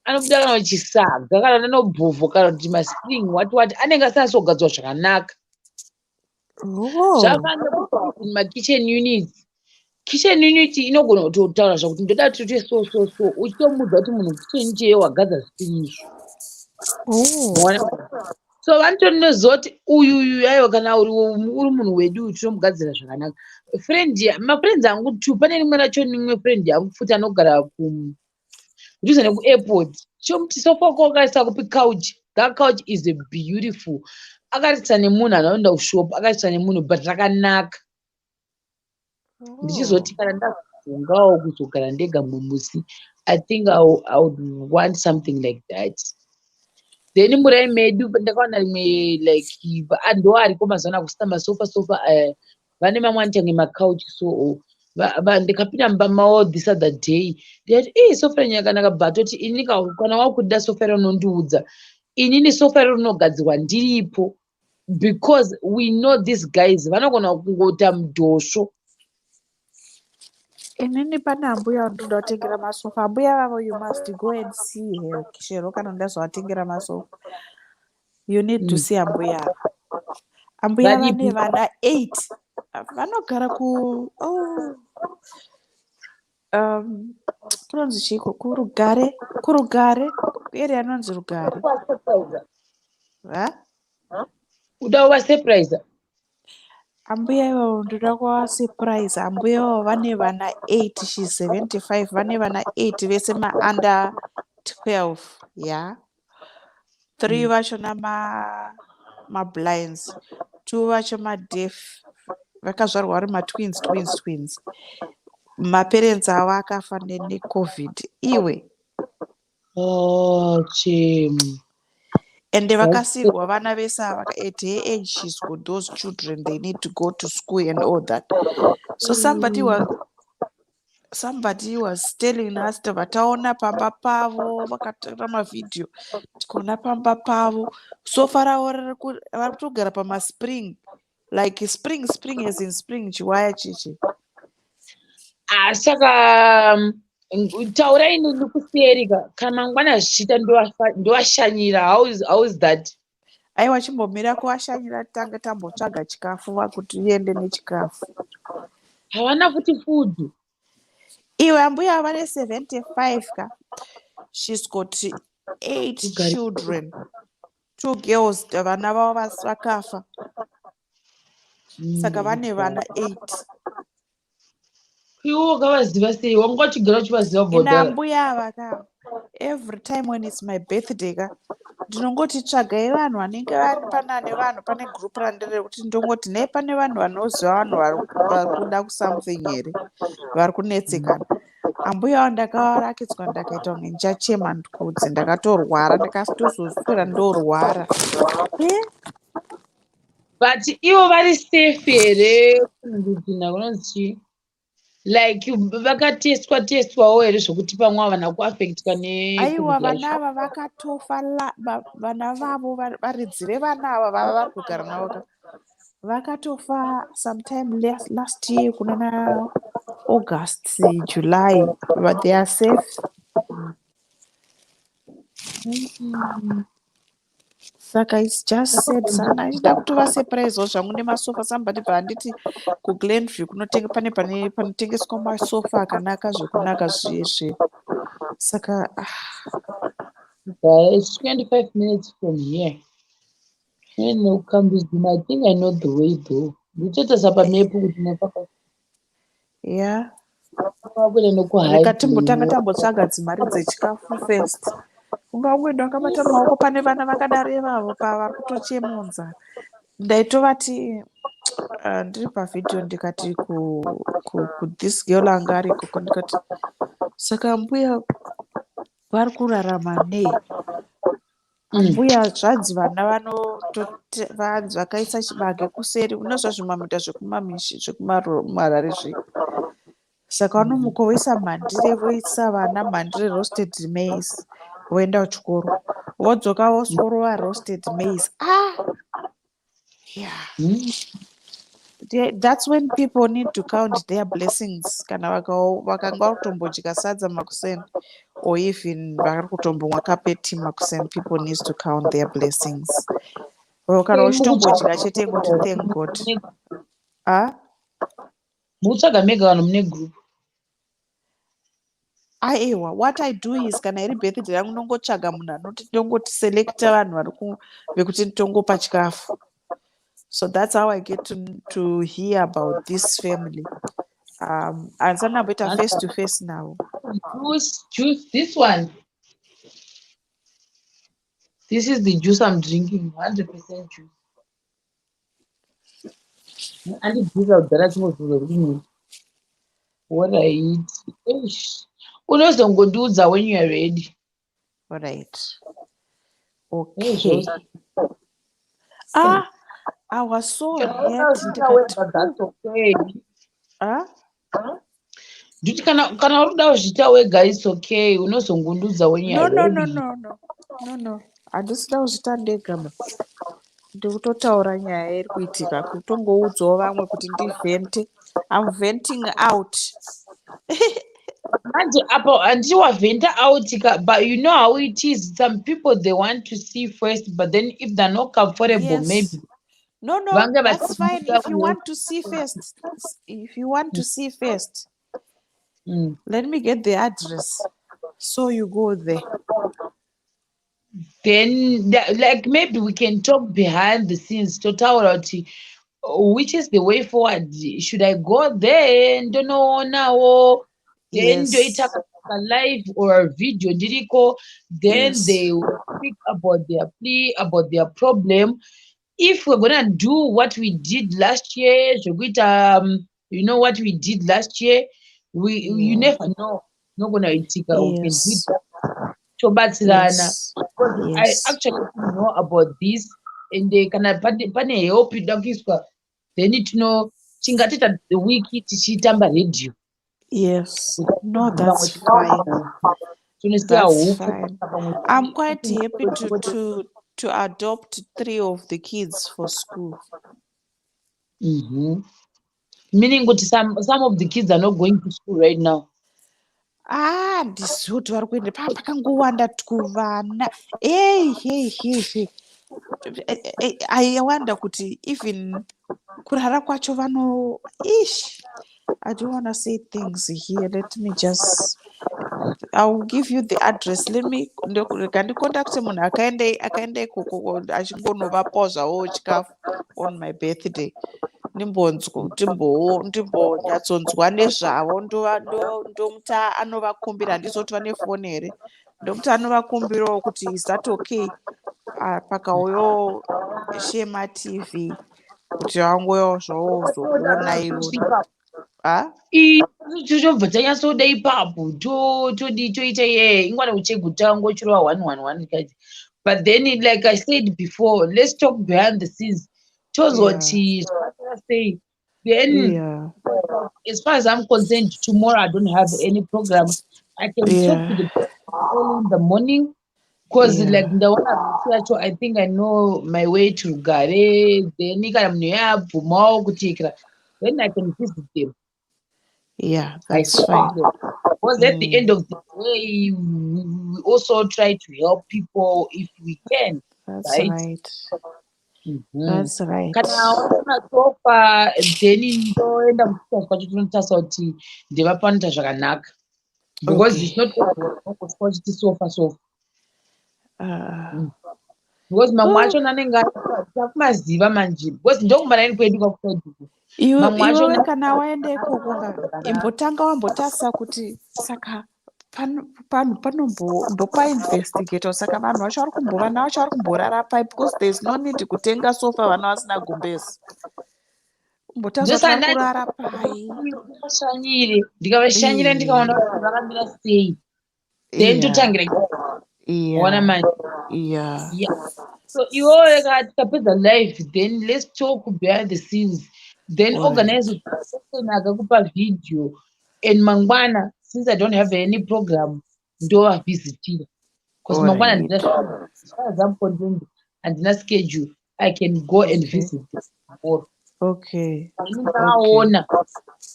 anobuda kana chisaga kana anobhovho kana kuti maspring, what what, anenge asina sogadzwa zvakanaka. Zvafana kuti makitchen units, kitchen unit inogona kutotaura zvakuti ndoda kuti tiite so so so, uchitomuudza kuti munhu, kitchen unit iyeyo wagadza zvisiri. Waona? So vanotonoziva kuti uyu uyu, aiwa, kana uri munhu wedu uyu, tinomugadzira zvakanaka. Friend, mafriends angu two, pane rimwe racho nimwe friend yangu futi anogara kudhuze nekuairport. Chomuti sofa wako wakaisa kupi couch? That couch is a beautiful, akaritisa nemunhu anoenda kushop, akaritisa nemunhu, but rakanaka. Ndichizoti kana ndazongawo kuzogara ndega mumwe musi, I think I would want something like that. Then murai medu ndakaona rimwe like ndo ariko mazuva ano akusina masofa sofa, vane mamwe anoita macouch. So ndikapinda mumba mavo this other day, ndikati, "Ii, sofa renyu yakanaka," but oti, "Ini kana wakuda sofa iro unondiudza inini, sofa iro rinogadzirwa ndiripo," because we know these guys vanogona kungoita mudhosvo. Inini pane ambuya vandoda kutengera masofa. Ambuya vavo, you must go and see her, Shero. Kana ndazovatengera masofa, you need to see ambuya ava. Ambuya Varipi? vane vana 8, vanogara ku, oh, kunonzi chiiko, kuRugare, kuRugare, area anonzi Rugare. Ha? Uda kuvasurprise? Ambuya ivavo ndoda kuvasurprise. Ambuya ivavo vane vana 8. She's 75, vane vana 8, vese maunder 12 ya 3 vachona mablinds, 2 vacho madeaf, vakazvarwa vari matwins, twins, twins. Maparents avo akafa neCovid iwe. Oh, chem. Ende vakasiyirwa vana vese ava. At her age, she's got those children, they need to go to school and all that. So somebody was telling us, tobva taona pamba pavo, vakatora mavhidhiyo, tikaona pamba pavo, sofa ravo vari kutogara pamaspring, like spring, spring as in spring, chiwaya chichi. Ah, saka taurai neni kuseri kana mangwana zvichiita ndovashanyira. How is that? Aiwa, chimbomira kuvashanyira, tange tambotsvaga chikafu, vakuti uende nechikafu. Havana futi food? Iwe, ambuya vane 75 ka. She's got eight children, two girls, vana vavo vakafa, saka vane vana 8. Iwe wakavaziva sei? Wanga uchigara uchivaziva? Ina Bhodhara. Ambuya ava ka, every time when it's my birthday ka, ndinongoti tsvagai vanhu vanenge vari panane vanhu, pane group randiri rekuti ndongoti nei pane vanhu vanoziva vanhu vari kuda kusomething here, vari kunetsekana. Ambuya avo ndakavarakidzwa, ndakaita kunge ndichachema ndikudzi. Ndakatorwara, ndakatozoswera ndorwara. But ivo vari safe here kunzina kunonzi chii? Like, vakatestwa testwawo here zvokuti pamwe havana kuaffectwa Aiwa. neCOVID Vana yacho? ava vakatofa. Vana vavo, varidzi vevana ava vava vari kugara navo ka, vakatofa sometime last year kunana August, July, but they are safe. Saka it's just sad. Sana achida kutovasurprisewo zvangu nemasofa. Somebody bva anditi kuGlenview kunotenga pane panotengeswa masofa akanaka zvekunaka zvezve. Saka ah. It's 25 minutes from here. Nokambizima, I think I know the way though. Ndichotarisa pamepu kuti nepapa kuenda Rega timbotanga nokuHighglen. Tambotsvaga dzimari dzechikafu first. Ungangoenda wakabata maoko pane vana vakadaro ivavo pavari kutochemunza. Ndaitovati ndiri pavhidhiyo, ndikati kuthis girl anga ari ikoko, ndikati, "Saka mbuya vari kurarama nei?" Mbuya zvanzi vana vanzi vakaisa chibage kuseri, unozva zvimamita zvekumamishi zvekumarare zve. Saka vanomuka voisa mhandire, voisa vana mhandire, roasted maize, voenda kuchikoro, vodzoka vosworova roasted maize. Ah, yeah. That's when people need to count their blessings, kana vakanga vari kutombodya sadza makuseni or even vari kutombomwa kapeti makuseni. People needs to count their blessings. Or kana uchitombodya chete, ngoti thank God. Ah. Mukutsvaga mega vanhu mune group? Aiwa, what I do is, kana iri birthday yangu, ndongotsvaga munhu anoti, ndongoti selecta vanhu vari vekuti nditongopa chikafu. So that's how I get to hear about this family. Handisati ndamboita face to face navo. Juice, juice, this one. This is the juice I'm drinking, 100% juice. Andibvisa kudhara chingozvura kuti alright. Eish. Unozongondiudza when you are ready. Alright, okay. Ezvose. Ah, I was so hurt, ndikati That's okay. Ah. Nditi kana uri kuda kuzviita wega, it's okay. Unozongondiudza when you No. are No, no. ready. No, handisida kuzviita ndega ma. Ndikutotaura nyaya iri kuitika, kutongoudzawo vamwe kuti ndivhente. I'm venting out. Manje apo handiti wavhenta out ka, but you know how it is. Some people, they want to see first, but then if they're not comfortable, maybe No, vange that's fine. vachida If you want to see first, if you want to see first, let me get the address so you go there. Then like maybe we can talk behind the scenes, totaura kuti which is the way forward. Should I go there ndonoonawo, then ndoita live or a video ndiriko, then they will speak about their plea, about their problem. If we're gonna do what we did last year zvekuita, you know what we did last year, we you never know nogona kuitika. We can do that, tobatsirana, because I actually didn't know about this, and kana pane help inoda kuiswa, then tino tingatoita the week tichitamba radio. Yes. No, that's fine. Tunosiya That's huku. fine. I'm quite happy to adopt three of the kids for school. Meaning kuti some of the kids are not going to school right now? Ah, ndizivi kuti vari kuenda pa pakangowanda kuvana. Ei, hei, hei, hei. I wonder kuti even kurara kwacho vano, ish. I don't want to say things here. Let me just, I'll give you the address. Let me, rega ndicontacte munhu akaenda ikoko achingonovapawo zvavo chikafu on my birthday. Ndimbonzwa, ndimbonyatsonzwa nezvavo, ndomuti anovakumbira, handizoti vane foni here, ndomuti anovakumbirawo kuti is that okay, pakauyawo Shema TV kuti vangouyawo zvavo zokuona ivo. Ha. Tobva tanyatsoda ipapo, todii, toita ye ingwana kuCheguta, ngochirova one one one kaji. But then, like I said before, let's talk behind the scenes, tozwa kuti zvakaita sei then. As far as I'm concerned, tomorrow I don't have any program. I can talk to the people early in the morning because like ndaona route yacho. I think I know my way to Rugare. Then kana munhu yabvumawo kutikira, then I can visit them. Yeah, I that's fine. Because at the end of the day, we also try to help people if we can. That's Right. right. That's right. Kana waona sofa, then ndoenda kuchikoro kwacho, tinotarisa kuti ndevapanoita zvakanaka, because it's not kusvika uchiti sofa sofa, because mamwe achona anenge takumaziva manje, because ndokumaraini kwedu kwakuside. Iwe Mamwe iwewe achona kana waenda ikoko ka, imbotanga wambotarisa kuti saka panhu panombo ndopainvestigata, saka vanhu vacho vari kumbo, vana vacho vari kumborara pai? Because there is no need kutenga sofa vana vasina gumbezi. Umbotarisa kuti vari kurara pai. Ndosandashanyire, ndikavashanyira, ndikaona kuti vakamira sei, then totangira kuona manje. Yeah. So iwewe ka, tikapedza live, then let's talk behind the scenes, then organize kuti person akakupa video, and mangwana, since I don't have any program, ndovavhizitira, because mangwana handina, as far as I'm concerned, handina schedule. I can go and visit them tomorrow. Ini ndavaona,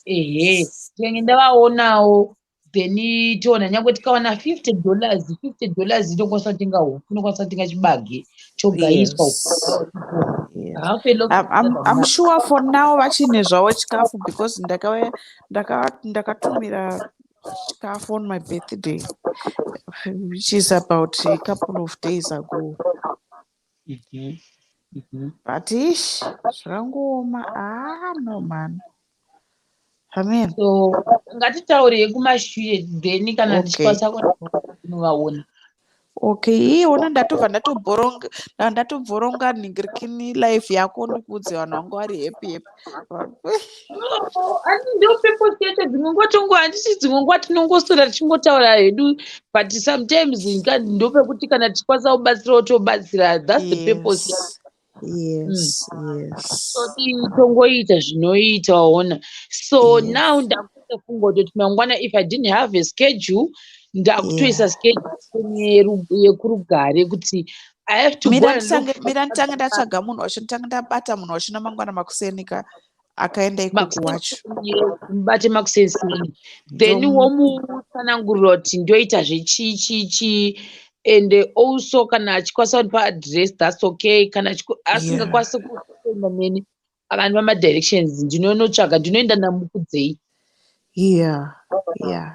ehe, tikange ndavaonawo, then toona nyange tikawana $50, $50 inokwanisa kutenga huku, inokwanisa kutenga chibage chogayiswa. Half a loaf. I'm sure for now vachine zvavo chikafu, because ndakatumira chikafu on my birthday, which is about a couple of days ago. But ish, zvakangooma. Ah, no man, amen. So ngatitaurei kumashure, then kana ndichikwanisa kunovaona. Okay, iwona ndatobva ndatobhoronga, ndatobvoronga nhingirikini life yako, ndikuudze vanhu vangu vari happy happy. Ani ndo purpose yacho. Dzimwe nguva tongo, handisi, dzimwe nguva tinongoswera tichingotaura hedu, but sometimes ndopekuti kana tichikwanisa kubatsirawo, tobatsira. That's the purpose. So tongoita zvinoita, waona. So now ndakuita funga kutoti mangwana, if I didn't have a schedule, ndakutoisa schedule yekuRugare kuti I have to go Mira, and look. mira, nditange ndatsvaga munhu wacho, nditange ndabata munhu wacho namangwana makuseni ka, akaenda ikoko wacho. Mubate makuseni, then womutsanangurira kuti ndoita zvechii chii chii, and also kana achikwanisa kundipa address, that's okay. Kana asingakwanisi kuenda neni, akandipa madirections, ndinonotsvaga, ndinoenda naMukudzei. Yeah,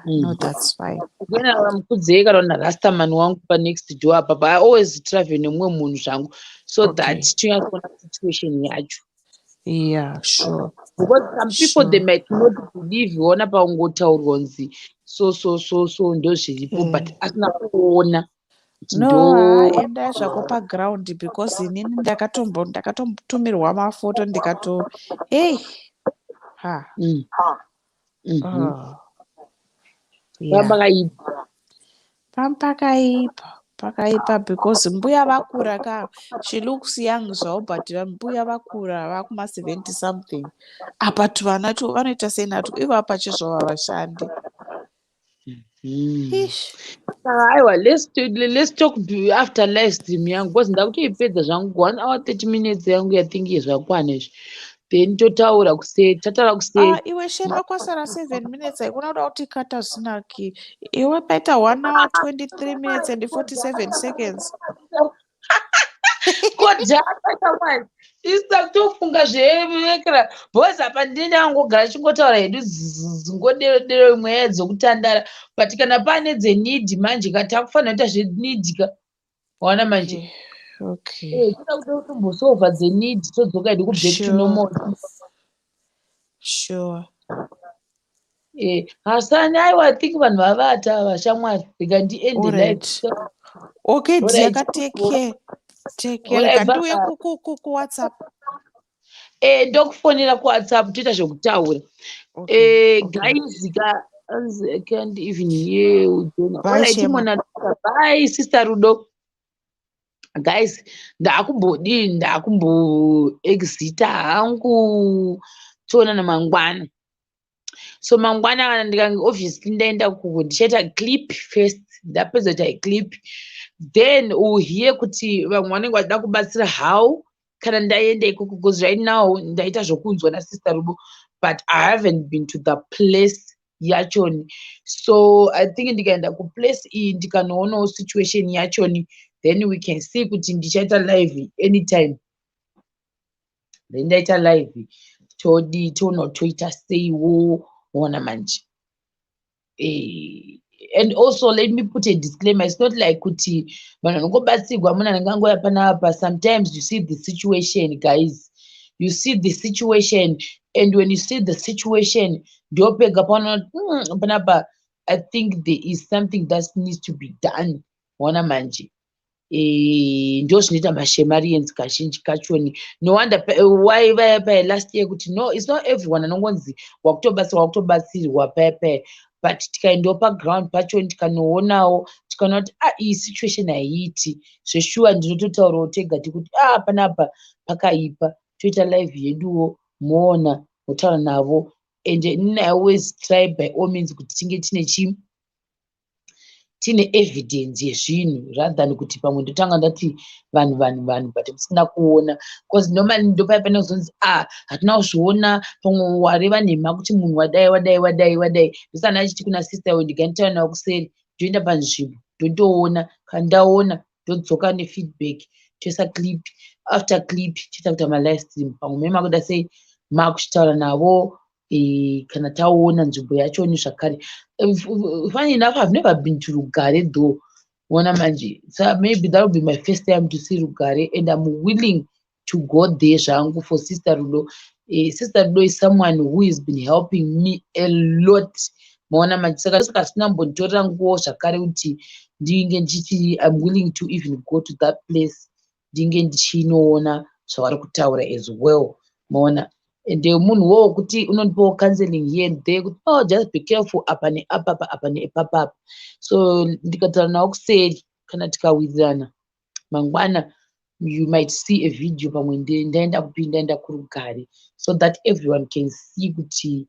no, that's fine. Ndinoenda naMukudzei kana narastaman wangu panext door apapa. I always travel nemumwe munhu zvangu, so that tinyatsoona situation yacho. Because some people, they might not believe, ona paungotaurwa kunzi so so so so ndo zviripo, but asina kuona kuti No, ndo ha, endai zvako paground, because inini ndakatombotumirwa mafoto, ndikato, hey, ha. Oh. Yeah. Pakaipa. Pakaipa, pakaipa, because mbuya vakura ka. She looks young zvavo, but mbuya vakura, vakuma 70 something. Apa tuvana tu vanoita sei natwo ivo pachezvavo havashandi? Ish. Saka aiwa, let's talk after live stream yangu, because ndakutoipedza zvangu, 1 hour 30 minutes yangu yathingi zvakwana izvi, then totaura kuseri, tataura kuseri. Ah, iwe Shema, kwasara 7 minutes, haikuna kuda kuti kata zvinaki. Iwe, paita 1 hour 23 minutes and 47 seconds. Kodhaka shamwari, isa kutofunga zvevekera, because apa ndini angogara chingotaura hedu zingodero dero mweya dzokutandara, but kana pane dzeneed manje ka, takufanira kuita zveneed ka, waona manje. Toda kuda kutombosolva dzeneed, todzoka hedu kuback to normal. Hasani, aiwa, I think vanhu vavata vashamwari, rega ndiende live. Alright. Okay, Alright. dear, ka, take care. Take care. Alright, Rega ndiuye bye-bye. kuWhatsApp. Ndokufonera kuWhatsApp, toita zvekutaura. Okay. Okay. Guys ka, I can't even hear you. Bye, Alright, Shema. Mona. Bye, Sister Rudo. Guys, ndakumbodii, ndakumboexita hangu, toonana mangwana. So mangwana kana ndikange obviously ndaenda kuko, ndichaita clip first. Ndapedza kuita clip, then uhear kuti vamwe vanenge vachida kubatsira how kana ndaenda ikoko, because right now ndaita zvokunzwa naSister Rudo, but I haven't been to the place yachoni. So I think ndikaenda kuplace iyi, ndikanoonawo situation yachoni, then we can see kuti ndichaita live anytime. Then ndaita live, todi toona toita seiwo. Ona manje. And also let me put a disclaimer: it's not like kuti vanhu vanongobatsirwa, munhu anenge angouya panapa. Sometimes you see the situation, guys, you see the situation, and when you see the situation, ndopega paunoona panapa I think there is something that needs to be done. Ona manje. Ndo zvinoita maShemarians kazhinji kachoni. No wonder why vaya paya last year kuti no, it's not everyone anongonzi wakutobatsirwa, wakutobatsirwa paya paya, but tikaendawo paground pachoni, tikanoonawo, tikaona kuti ah, iyi situation haiiti zveshuwa, ndinototaurawo tega tikuti ah, panapa pakaipa. Toita live yeduwo, moona, motaura navo. And inini I always try by all means kuti tinge tine chii, tine evidence yezvinhu, rather than kuti pamwe ndotanga ndati vanhu, vanhu, vanhu, but musina kuona, because normally ndopaya panozonzi ah, hatina kuzviona, pamwe wareva nhema kuti munhu wadai, wadai, wadai, wadai. Ndosana achiti kuna sister we, ndiganitaura navo kuseri, ndoenda panzvimbo, ndondoona. Kana ndaona, ndodzoka nefeedback, toisa clip after clip, toita kuita malive stream. Pamwe me makuda sei, makuchitaura navo kana taona nzvimbo yachoni zvakare. Funny enough, I've never been to Rugare though. Ona manje. So maybe that will be my first time to see Rugare, and I'm willing to go there zvangu for Sister Rudo. Sister Rudo is someone who has been helping me a lot. Maona manje. Saka zvisina mbonditorera nguva zvakare kuti ndinge ndichiti I'm willing to even go to that place, ndinge ndichinoona zvavari kutaura as well. Maona. Ende munhu wo wekuti unondipawo counseling here and there kuti oh, just be careful apa neapapa, apa neepapapa. So ndikataura navo kuseri, kana tikawirirana, mangwana you might see a video pamwe ndaenda kupi, ndaenda kuRugare, so that everyone can see kuti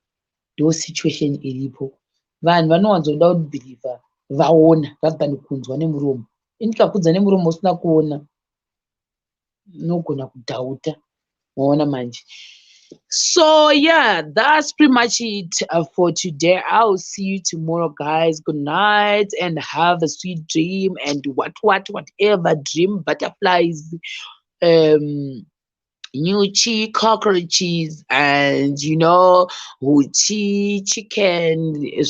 ndo situation iripo. Vanhu vanowanzoda kubhilivha vaona rather than kunzwa nemuromo. Ini ndikakudza nemuromo usina kuona, unogona kudhauta. Maona manje. So yeah, that's pretty much it for today. I'll see you tomorrow, guys. Good night and have a sweet dream and what whatever dream, butterflies, nyuchi, cockroaches, and huchi, chicken.